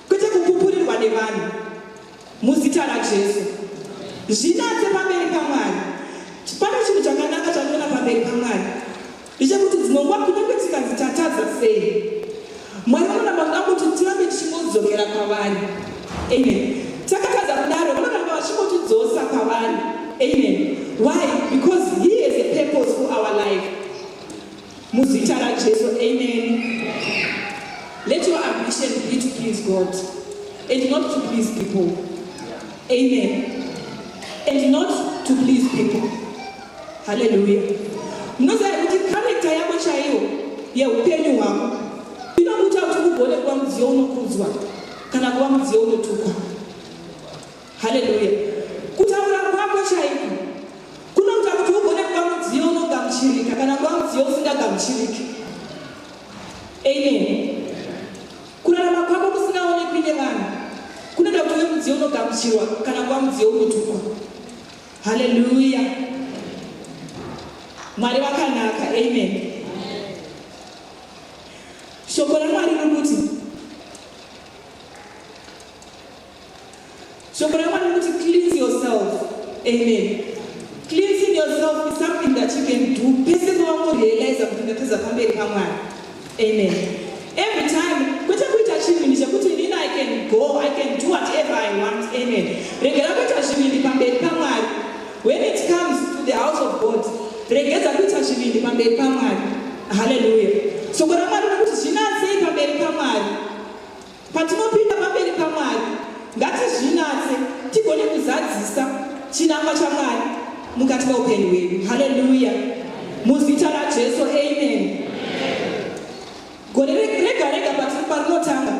kwete kupupurirwa nevanhu, muzita raJesu. Zvinatse pamberi paMwari. Pane chinhu chakanaka chandinoona pamberi paMwari, ndechekuti dzimwe nguva kunyange tikanzi tatadza sei, Mwari vanoramba kuda kuti tirambe tichingodzokera kwavari. Amen. Takatadza kudaro, vanoramba vachingotidzosa kwavari. Amen. Why? Because He has a purpose for our life, muzita raJesu. Amen. Let your ambition be to please God and not to please people. Amen. And not to please people. Haleluya. Munoziva kuti character yako chaiyo yeupenyu hwako inokuita kuti ugone kuva mudziyo unokudzwa kana kuva mudziyo unotukwa. Haleluya. Kutaura kwako chaiko kunoita kuti ugone kuva mudziyo unogamuchirika kana kuva mudziyo usingagamuchiriki. Amen. Kurarama kwako kusingaonekwi nevanhu kunoita kuti uve mudziyo unogamuchirwa kana kuva mudziyo unotukwa. Haleluya. Mwari vakanaka. Amen. Shoko raMwari riri kuti, shoko raMwari riri kuti, cleanse yourself. Amen. Cleansing yourself is something that you can do pese pawangorealiza kuti ndatadza pamberi paMwari. Amen. Every time, kwete kuita chivindi chekuti inini I can go, I can do whatever I want. Amen. Regera kuita zvivindi pamberi paMwari. When it comes to the house of God, regedza kuita zvivindi pamberi paMwari. Haleluya. Shoko raMwari rikuti zvinatsei pamberi paMwari. Patinopinda pamberi paMwari, ngatizvinatse tigone kuzadzisa chinangwa chaMwari mukati meupenyu hwedu. Haleluya. Muzita raJesu. Amen. Gore rega rega parinotanga,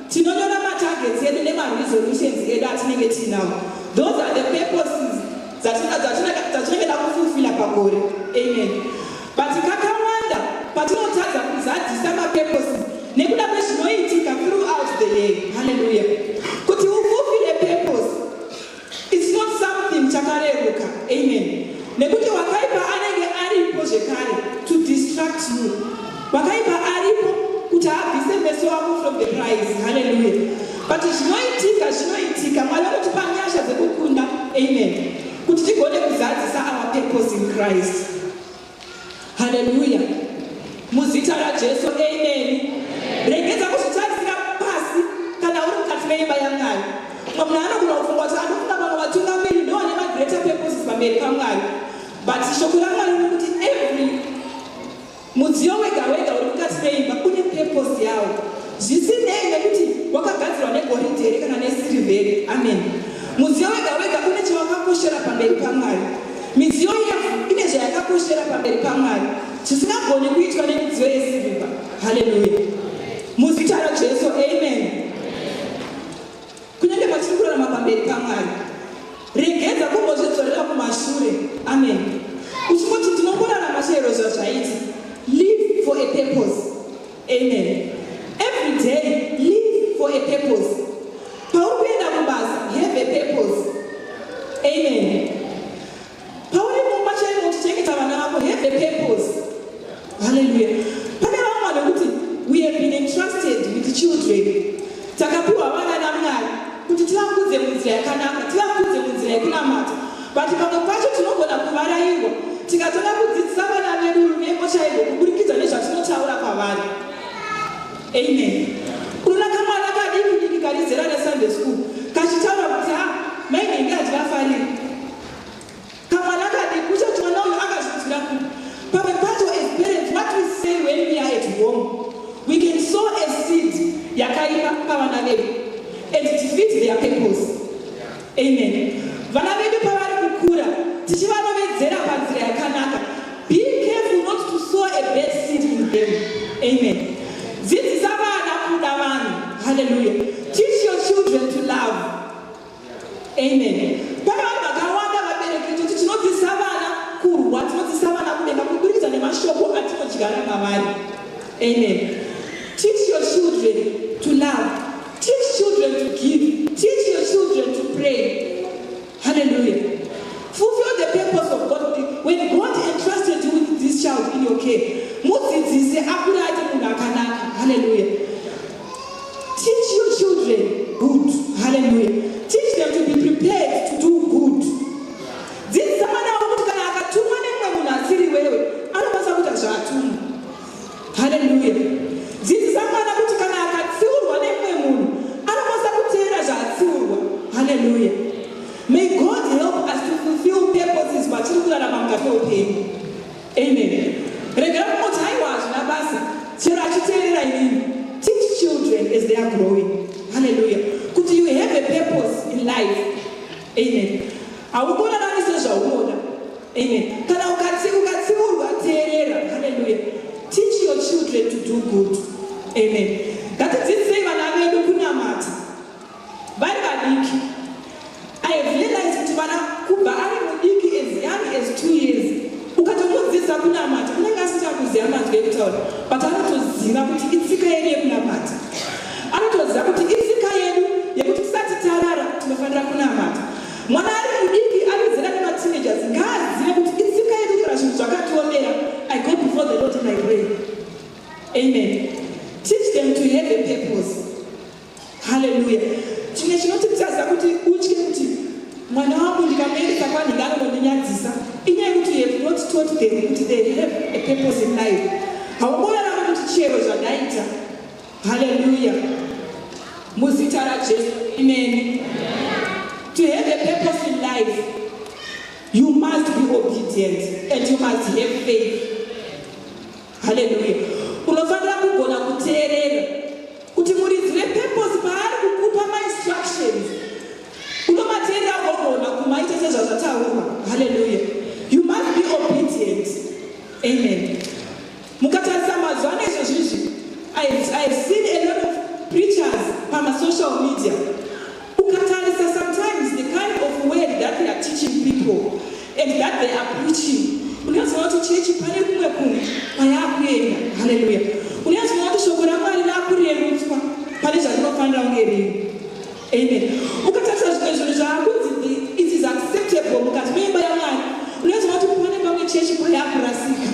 tinonyora matargets edu nemaresolutions edu atinenge tiinawo. Those are the purposes. Dzatinenge kufulfilla pagore, amen. But kakawanda patinotadza kuzadzisa mapurposes nekuda kwezvinoitika throughout the year. Hallelujah. Kuti ufulfille purpose, it's not something chakareruka, amen, nekuti wakaipa anenge aripo zvekare to distract you. Wakaipa aripo kuti abvise meso ako from the prize. Hallelujah. But zvinoitika, zvinoitika. Mwari vanotipa nyasha dzekukunda, amen, kuti tigone kuzadzisa our purpose in Christ. Haleluya. Muzita raJesu, amen. Regedza kuzvitarisira pasi kana uri mukati meimba yaMwari. Mumwe munhu anogona kufunga kuti anofunga vamwe vatungamiri ndo vane magreater purposes pamberi paMwari, but shoko raMwari riri kuti every mudziyo wega wega uri mukati meimba une purpose yawo, zvisinei nekuti wakagadzirwa negoridhe here kana nesirivheri, amen. Mudziyo wega wega une chawakakoshera pamberi paMwari. Midziyo yevhu ine zvayakakoshera pamberi paMwari zvisingagoni kuitwa nemidziyo yesirivha. Haleluya. Muzita raJesu, amen. Kunyange patiri kurarama pamberi paMwari, regedza kumbozvidzorera kumashure, amen, uchingoti ndinongorarama chero zvazvaiti. Live for a purpose, amen. Every day, live for a purpose. Pauri kuenda kubasa, have a purpose, amen. Pauri mumba chaimo uchichengeta vana vako, have a purpose. Haleluya. Pane vamwe vanhu vekuti we have been entrusted with children. Takapiwa vana naMwari kuti tivakudze munzira yakanaka, tivakudze munzira yekunamata, but pamwe pacho tinogona kuvarayirwa tikatanga kudzidzisa vana vedu ruvengo chairwo kuburikidza nezvatinotaura kwavari, amen. Unoona kamwana kadiki diki kari zera reSunday school kachitaura kuti, "Ha, mainenge hativafariri." Kamwana kadiki, uchati mwana uyu akazvinzwira kupi? Pamwe pacho as parents, what we say when we are at home, we can sow a seed yakaipa pavana vedu and defeat their purpose, amen. Vana vedu pavari kukura, tichivarovedzera panzira yakanaka, be careful not to sow a bad seed in them, amen. Dzidzisa vana kuda vanhu. Hallelujah. Teach your children to love, amen. Pane vanhu vakawanda, vabereki, toti tinodzidzisa vana kurwa, tinodzidzisa vana kudenga kuburikidza nemashoko atinodyara mavari, amen. Teach your children to love. Teach children to give. Teach your children to pray. Hallelujah. Fulfill the purpose of God. When God entrusted you with this child in your care, mudzidzise akure ati munhu akanaka. Hallelujah. Teach your children good. Hallelujah. Teach them to be prepared to do good. Dzidzisa mwana wako kuti kana akatumwa nemumwe munhu asiri wewe, anokwanisa kuita zvaatumwa. Haleluya. Dzidzisa mwana kuti kana akatsiurwa nemumwe munhu, anokwanisa kuteerera zvaatsiurwa. Haleluya. May God help us to fulfill purposes patiri kurarama mukati meupenyu, amen. Regera kungoti, "Haiwa, hazvina basa, chero achiteerera inini." Teach children as they are growing, haleluya, kuti you have a purpose in life, amen. Haungorarami sezvaunoda, amen. Kana ukatsiurwa, teerera. Haleluya. Teach your children to do good, amen. Ngatidzidzisei vana vedu kunamata vari vadiki. I have realized kuti vana kubva ari mudiki, as young as 2 years, ukatomudzidzisa kunamata, unenge asina kuziva manzwi ekutaura, but anotoziva kuti itsika yedu yekunamata. Anotoziva kuti itsika yedu yekuti tisati tarara tinofanira kunamata. Mwana ari mudiki, ari zera nemateenagers, ngaazive kuti itsika yedu kana zvinhu zvakatiomera, I go before the Lord and I pray, amen. Teach them to have a purpose. Haleluya. Chimwe chinotitaza kuti utye kuti mwana wangu ndikamuendesa kwanhingi anondondinyadzisa, inyaya yekuti you have not taught them kuti they have a purpose in life. Haungorarama kuti chero zvandaita. Haleluya. Muzita raJesu, amen. To have a purpose in life, you must be obedient and you must have faith. Haleluya. Unofanira kugona kuteerera kuti muridzi wepurpose paari kukupa mainstructions, unomateerera, ugogona kumaita sezvazvataurwa. Haleluya. You must be obedient, amen. Mukatarisa mazuva ano izvozvizvi, I have seen a lot of preachers pamasocial media. Ukatarisa sometimes the kind of word that they are teaching people, and that they are preaching, unozoona kuti chechi pane kumwe kumwe kwayakuenda. Haleluya. Unozoona kuti shoko raMwari rakurerutswa pane zvarinofanira kunge riri. Amen. Ukatarisa zvimwe zvinhu zvaakunzi it is acceptable mukati meimba yaMwari, unozoona kuti pane pamwe chechi kwayakurasika.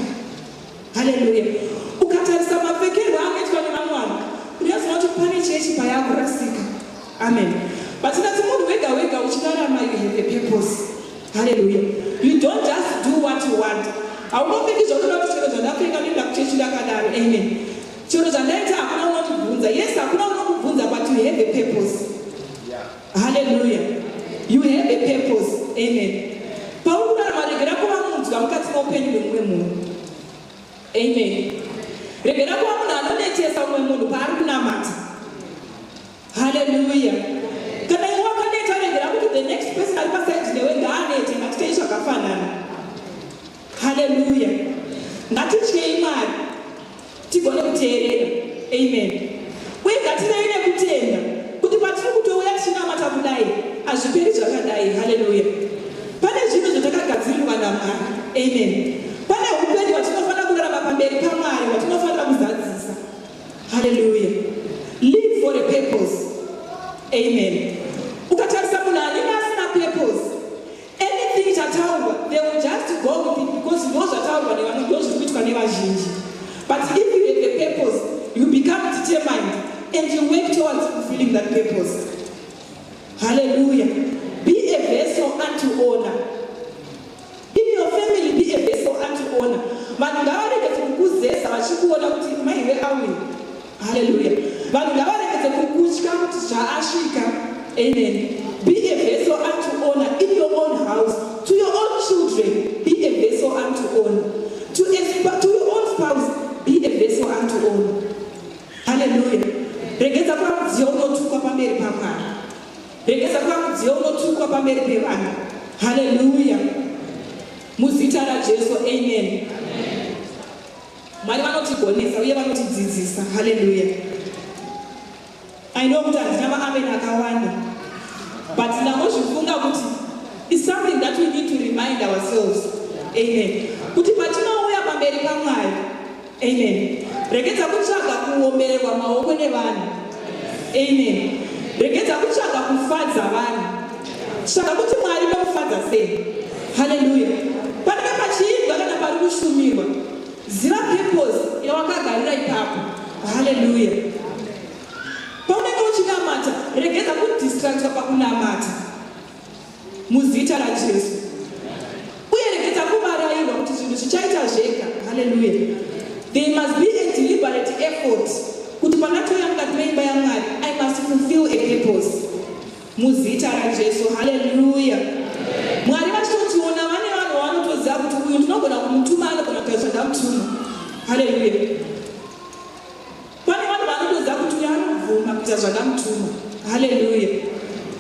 Haleluya. Ukatarisa mapfekerwo anoitwa nevamwe vanhu, unozoona kuti pane chechi payakurasika. Amen. But ndati munhu wega wega uchirarama, you have a purpose. Haleluya. You don't just do what you want. Haungopfeki zvakuda kuti chero zvandapfeka, ndoenda kuchechi ndakadaro. Amen. Chero zvandaita, hakuna unotibvunza. Yes, hakuna unokubvunza, but you have a purpose. Haleluya. You have a purpose. Amen. Pauri kurarama, regera kuva munzwa mukati meupenyu hwemumwe munhu. Amen. Regera kuva munhu anonetesa mumwe munhu paari kunamata. Haleluya. Kana iwe wakaneta, regera kuti the next person ari paside newe ngaanete. Ngatitei zvakafanana. Haleluya. Ngatityei Mwari, tigone kuteerera. Amen. Uye ngativei nekutenda kuti patiri kutouya tichinamata kudai, hazviperi zvakadai. Haleluya. Pane zvinhu zvatakagadzirirwa naMwari. Amen. Pane upenyu hwatinofanira kurarama pamberi paMwari, hwatinofanira kuzadzisa. Haleluya. Live for a purpose. Amen. Ukatarisa munhu anenge asina purpose, anything chataurwa, they will just go with it because ndo zvataurwa nevamwe, ndo zviri kuitwa nevazhinji. But if you have a purpose, you become determined and you work towards fulfilling that purpose. Hallelujah. Be a vessel unto honor in your family. Be a vessel unto honor. Vanhu ngavaregedze kukuzeza vachikuona kuti maive awini. Haleluya. Vanhu ngavaregedze kukutya kuti zvaasvika. Amen. Be a vessel unto honor in your own house. To your own children, be a vessel unto honor. To your own spouse, be a vessel unto honor. Haleluya. Regedza kuva mudziyo unotukwa pamberi paMwari. Regedza kuva mudziyo unotukwa pamberi pevanhu. Haleluya. Muzita raJesu, amen. Mwari vanotigonesa uye vanotidzidzisa. Haleluya. I know kuti handina maamen akawanda, but ndangozvifunga kuti is something that we need to remind ourselves. Amen. Kuti patinouya pamberi paMwari, amen, regedza kutsvaga kuombererwa maoko nevanhu. Amen. Regedza kutsvaga kufadza vanhu. Tsvaga kuti Mwari nomufadza sei. Haleluya. Panenge pachiimbwa kana pari kushumirwa, ziva purpose yawakagarira ipapo. Haleluya. Paunenge uchinamata, regedza kudistractwa pakunamata muzita raJesu. Uye regedza kuvarayirwa kuti zvinhu zvichaita zvega. Haleluya. There must be a deliberate effort kuti panatouya mukati meimba yaMwari, I must fulfill a purpose muzita raJesu. Haleluya. Mwari vachitotiona, vane vanhu vavanotoziva kuti uyu ndinogona kumutuma, anogona kuita zvandamutuma. Haleluya. Pane vanhu vanotoziva kuti uyu anobvuma kuita zvandamutuma. Haleluya.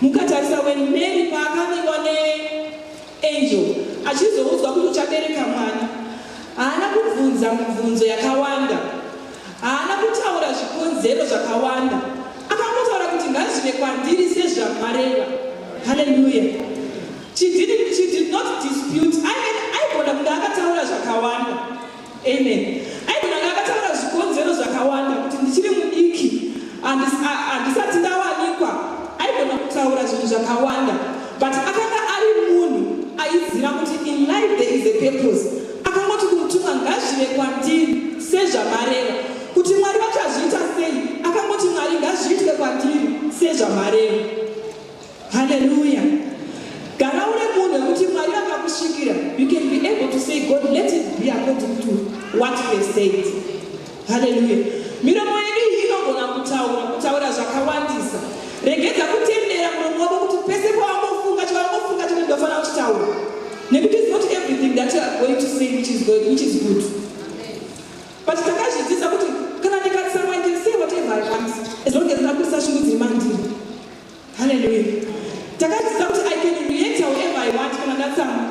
Mukatarisa when Mary paakavingwa neangel achizoudzwa kuti uchabereka mwana, haana kubvunza mubvunzo yakawanda, haana kutaura zvikonzero zvakawanda. Akangotaura kuti ngazvive kwandiri sezvamareva. Haleluya. She did not dispute. Aigona kunge akataura zvakawanda. Amen. Aigona kunge akataura zvikonzero zvakawanda kuti ndichiri mudiki, handisati ndawanikwa. Aigona kutaura zvinhu zvakawanda, but akanga ari munhu aiziva kuti in life there is a purpose. Akangoti kumutumwa, "Ngazvive kwandiri sezvamareva." Kuti Mwari vachazviita sei, akangoti, "Mwari, ngazviitwe kwandiri sezvamareva." Haleluya. Gara uri munhu wekuti Mwari vakakusvikira, you can be able to say, "God, let it be according to what you have said." Haleluya. Miromo yedu iyi inogona kutaura zvakawandisa. Regedza kutendera muromo wako kuti pese pawangofunga, chawangofunga chete ndofanira kuchitaura, nekuti it's not everything that you are going to say which is good. But takazvidzidza kuti kana ndikatsamwa, I can say whatever I want as long as ndakurisa shungu dziri mandiri. Haleluya. Takadzidza kuti I can react however I want kana ndatsamwa.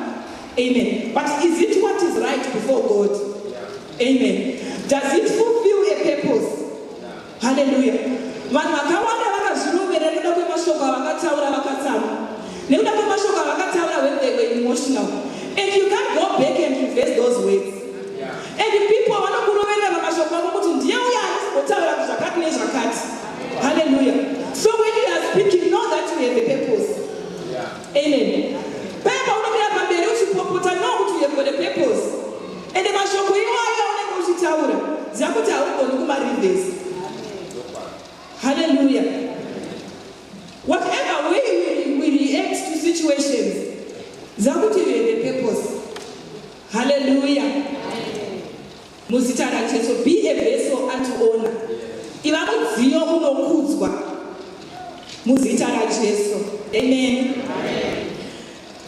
Amen. But is it what is right before God? Amen. Does it fulfill a purpose? Haleluya. Vanhu vakawanda vakazvirovera nekuda kwemashoko avakataura vakatsamwa, nekuda kwemashoko avakataura when they were emotional. And you can't go back and reverse those words. And people vanokuroverera pamashoko ako kuti ndiye uyo anosimbotaura zvakati nezvakati. Hallelujah. So when you are speaking, know that you have a purpose. Amen. Paya paunomira pamberi uchipopota, know kuti you have got a purpose. Ende mashoko iwayo aunenge uchitaura, ziva kuti haugoni kumareverse. Hallelujah. Whatever way we react to situations, ziva kuti you have a purpose. Hallelujah. Muzita raJesu, be a vessel unto honor. Iva mudziyo unokudzwa muzita raJesu. Amen.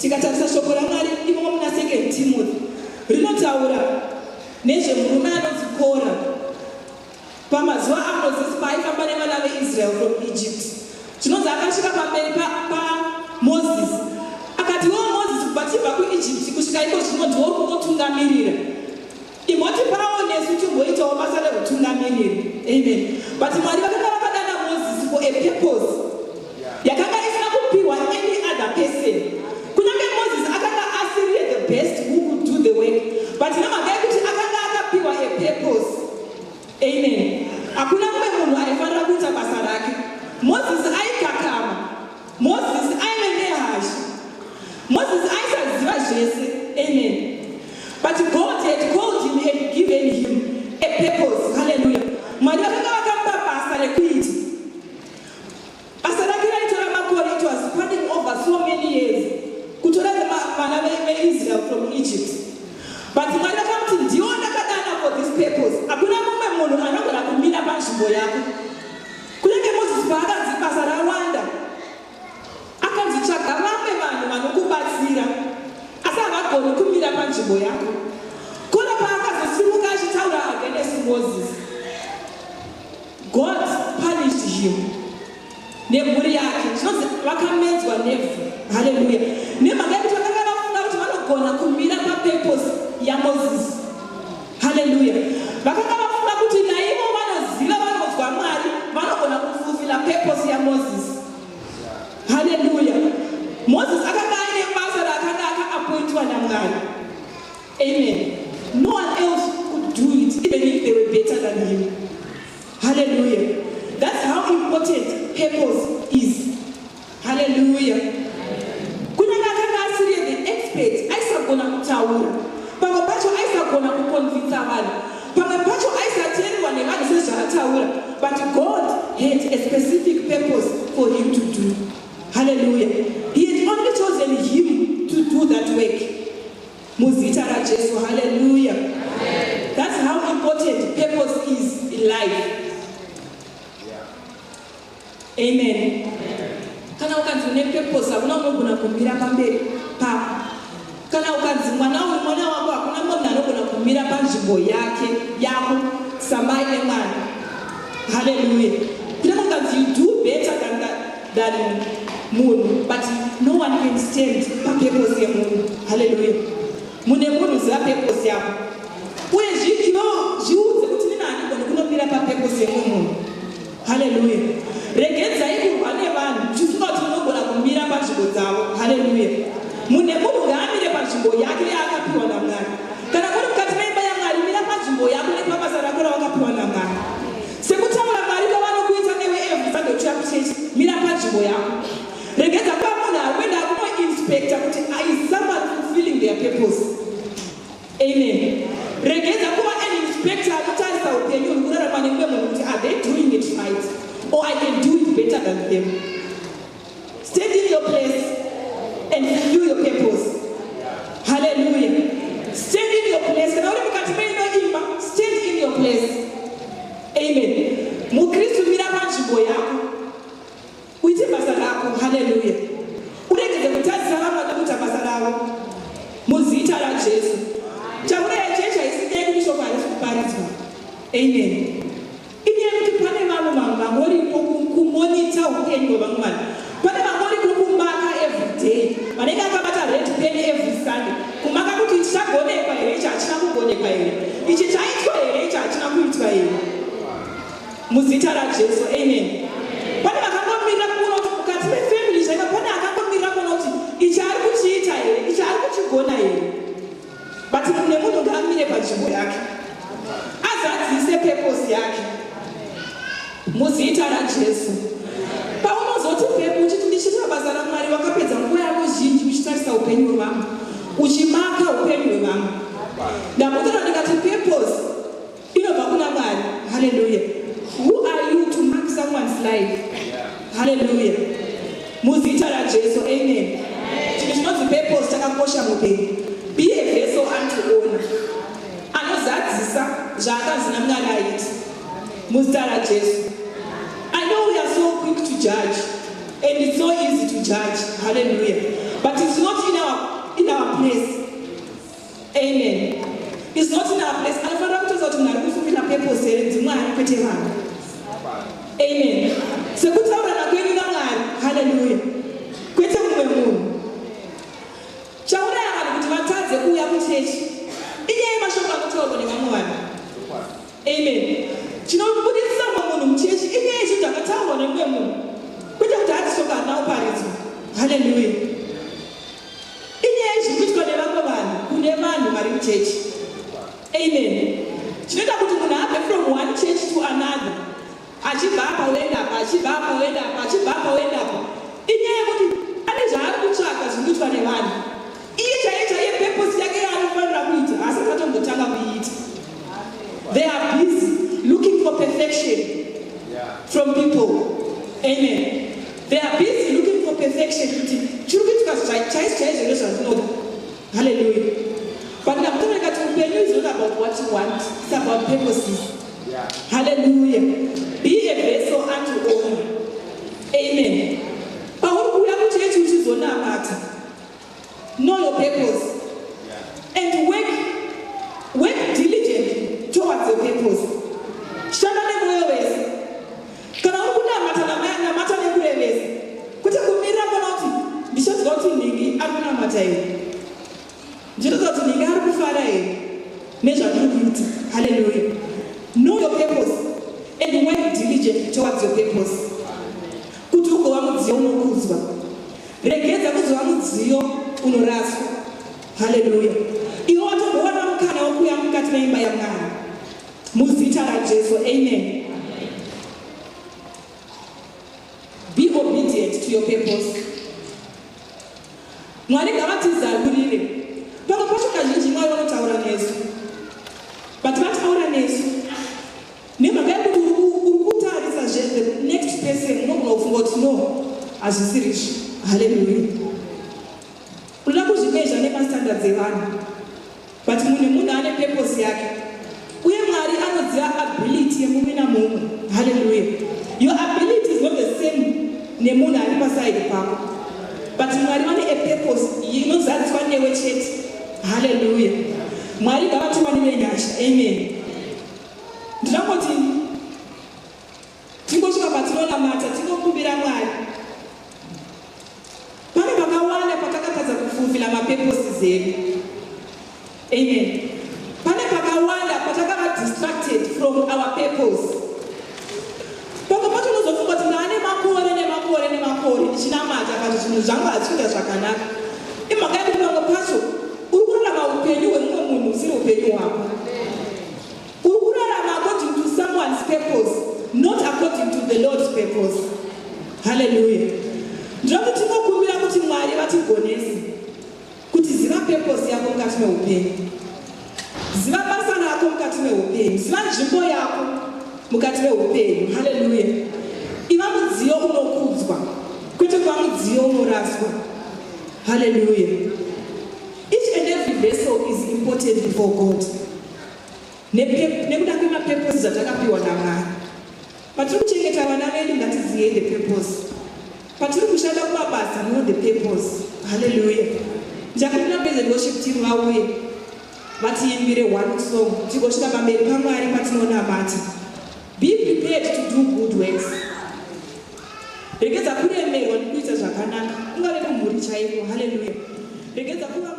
Tikatarisa shoko raMwari imomo muna Second Timothy, rinotaura nezvemurume anonzi Kora. Pamazuva aMozisi, paaifamba nevana veIsrael from Egypt, zvinonzi akasvika pamberi paMozisi akati, "Iwo Mozisi, kubva tibva kuEgypt kusvika iko zvino, ndiwo kungotungamirira. Imboti pawo nesu timboitawo basa reutungamiriri." Amen. But Mwari vakanga vakadana Mozisi for a purpose yakanga isina kupiwa any other person. Kunyange Mozisi akanga asiriye the best who could do the work, but nemhaka yekuti akanga akapiwa a purpose, amen, hakuna mumwe munhu aifanira kuita basa rake. Mozisi aikakama, Mozisi aive nehasha, Mozisi aisaziva zvese. Amen. But God had called him and given him a purpose. Hallelujah. Mwari vakanga vakamupa basa rekuita. Basa rake raitora makore. It was spanning over so many years kutora vana veIsrael from Egypt. But Mwari vakamuti, "Ndiwo ndakadana for this purpose. Hakuna mumwe munhu anogona kumira panzvimbo yako." Kunyange Mozisi paakanzi basa rawanda, akanzi, "Tsvaga vamwe vanhu vanokubatsira, asi havagoni kumira panzvimbo yako." Kora paakazosimuka achitaura against Moses, God punished him nemhuri yake. Zvinonzi vakamedzwa nevhu. Haleluya. Nemhaka yekuti vakanga vafunga kuti vanogona kumira papurpose yaMozisi. Haleluya. Vakanga vafunga kuti naivo vanoziva, vanonzwa Mwari, vanogona kufulfilla purpose yaMozisi. Haleluya. Moses akanga aine basa raakanga akaappointwa naMwari. Amen. No one else could do it, even if they were better than him. Hallelujah. That's how important purpose is. Hallelujah. Kunyange akanga asiri the expert, aisagona kutaura, pamwe pacho aisagona kuconvinsa vanhu, pamwe pacho aisateererwa nevanhu sezvaataura, but God had a specific purpose for him to do. Hallelujah. He had only chosen him to do that work. Muzita raJesu. Hallelujah. That's how important purpose is in life. Amen. Kana ukanzi une purpose, hakuna unogona kumira pamberi pako. Kana ukanzi mwana uyu mwana wako, hakuna munhu anogona kumira panzvimbo yake, yako samai nemwana. Haleluya. Kunenge ukanzi you do better than munhu, but no one can stand papurpose yemunhu. Haleluya. Mune munhu, ziva purpose yako, uye iwe zviudze kuti nina handigoni kunomira papurpose yemumwe munhu. Haleluya. Regedzai kurwa nevanhu muchifunga kuti munogona kumira panzvimbo dzavo. Haleluya. Mune munhu ngaamire panzvimbo yake yaakapiwa naMwari. Kana muri mukati meimba yaMwari, mira panzvimbo yako nepabasa rako rawakapiwa naMwari. Sekutaura Mwari kwavanokuita newe every Sunday uchiuya kuchechi, mira panzvimbo yako. Regedza kuva munhu ari kuenda kunoinspecta kuti is someone fulfilling their purpose. Amen. Regedza kuva an inspector anotarisa upenyu huri kurarama nemumwe munhu kuti are they doing it right, or I can do it better than them. Stand in your place and fulfill your purpose. Hallelujah. Stand in your place. Kana uri mukati meino imba, stand in your place. Amen. Mukristu, mira panzvimbo yako, uite basa rako. Haleluya. Uregedze kutadzisa vamwe vanokuita basa ravo. Muzita raJesu. Chauraya chechi haisi nyaya yekuti shoko harisi kuparidzwa. Amen. Inyaya yekuti pane vamwe vanhu vangoripo kumonita upenyu hwevamwe vanhu. Pane vangoripo kumaka everyday, vanenge akabata red pen every Sunday kumaka kuti ichi chagonekwa here, ichi hachina kugonekwa here, ichi chaitwa here, ichi hachina kuitwa here. Muzita raJesu. Amen. Pane vakangomirira kuona kuti mukati mefamily chaiva, pane akangomirira kuona kuti ichi ari kuchiita here, ichi ari kuchigona here. nzvimbo yake, azadzise purpose yake muzita raJesu. Paunozoti pepo uchiti, "Ndichiita basa raMwari," wakapedza nguva yako zhinji uchitarisa upenyu hwevamwe, uchimaka upenyu hwevamwe. Ndambotaura ndikati purpose inobva kuna Mwari. Haleluya. Who are you to mark someone's life? Haleluya. Muzita raJesu, amen. Chinhu chinonzi purpose chakakosha muupenyu. Be a vessel unto honor, anozadzisa zvaakanzi naMwari aiti, muzita raJesu. I know we are so quick to judge and it's so easy to judge. Hallelujah. But it's not in our place. Amen. It's not in our place. Anofanira kutoziva kuti munhu ari kufulfilla purpose here ndiMwari, kwete vanhu. Amen. Sekutaurana kwenyu naMwari. Haleluya. Kwete mumwe munhu. Chauraya vanhu kuti vatadze kuuya kuchechi inyaya yemashoko anotaurwa nevamwe vanhu. Amen. Chinobudisisa mumwe munhu muchechi inyaya yezvinhu zvakataurwa nemumwe munhu, kwete kuti hati shoko harina kuparidzwa. Haleluya. Inyaya yezviri kuitwa nevamwe vanhu kune vanhu vari muchechi. Amen. Chinoita kuti munhu abve from one church to another, achibva apa oenda apa, achibva apa oenda apa, achibva apa oenda apa, inyaya yekuti ane zvaari kutsvaka zviri kuitwa nevanhu. Iye chaiye chaiye purpose yake yaanofanira kuita asati atombotanga kuiita. They are busy looking for perfection from people. Amen. They are busy looking for perfection, kuti chiri kuitwa chaizvo chaizvo ndezvandinoda. Haleluya. But ndakutaura ndikati upenyu is not about what you want, it's about purposes. Haleluya. Be a vessel unto honor. Amen. Pauri kuuya kuchechi uchizonamata, know your purpose and work diligently towards your purpose. Shanda nemwoyo wese. Kana uri kunamata, namata nekurevesa, kwete kumirira kuona kuti ndichanzwa kuti nhingi ari kunamata here, ndichitoziva kuti nhingi ari kufara here nezvandiri kuita. Haleluya. Know your purpose and work diligently towards your purpose, kuti ugova mudziyo unokudzwa. Regedza kuzova mudziyo unoraswa. Haleluya. Iwe watombowana mukana wekuuya mukati meimba yaMwari, muzita raJesu, amen. Be obedient to your purpose. Mwari ngavatizarurire. Pamwe pacho kazhinji Mwari vanotaura nesu, but vataura nesu nemhaka yekuti uri kutarisa zve the next person, unogona kufunga kuti, "No, hazvisiri izvi." Haleluya. Unoda kuzvimeasure nemastandards evanhu, but munhu nemunhu ane purpose yake, uye Mwari anoziva ability yemumwe namumwe. Haleluya. Your ability is not the same nemunhu ari paside pako, but Mwari vane a purpose inozadziswa newe chete. Haleluya. Mwari ngavatiwanire nyasha. Amen. Ndinongoti tingosvika patinonamata, tingokumbira Mwari. Pane pakawanda patakatadza kufulfilla mapurposes edu. Amen. Pane pakawanda patakava distracted from our purpose. Pamwe pacho unozofunga kuti, "Ndaane makore nemakore nemakore ndichinamata, but zvinhu zvangu hazvikuita zvakanaka." Imhaka yekuti pamwe pacho uri kurarama upenyu hwemumwe munhu usiri upenyu hwako. Uri kurarama according to someone's purpose, not according to the Lord's purpose. Haleluya. Ndinoti tinokumbira kuti Mwari vatigonese kuti ziva purpose yako mukati meupenyu, ziva basa rako mukati meupenyu, ziva nzvimbo yako mukati meupenyu. Haleluya. Iva mudziyo unokudzwa, kwete kuva mudziyo unoraswa. Haleluya. Each and every vessel is important before God nekuda kwemapurpose zvatakapiwa naMwari. Patiri kuchengeta vana vedu, ngatizive the purpose. Patiri kushanda kumabasa, know the purpose. Haleluya. Ndichakumbira praise and worship team vauye vatiimbire one song, tigosvika pamberi paMwari patinonamata. Be prepared to do good works. Regedza kuremerwa nekuita zvakanaka, ungave kumhuri chaiko. Haleluya. Regedza kuva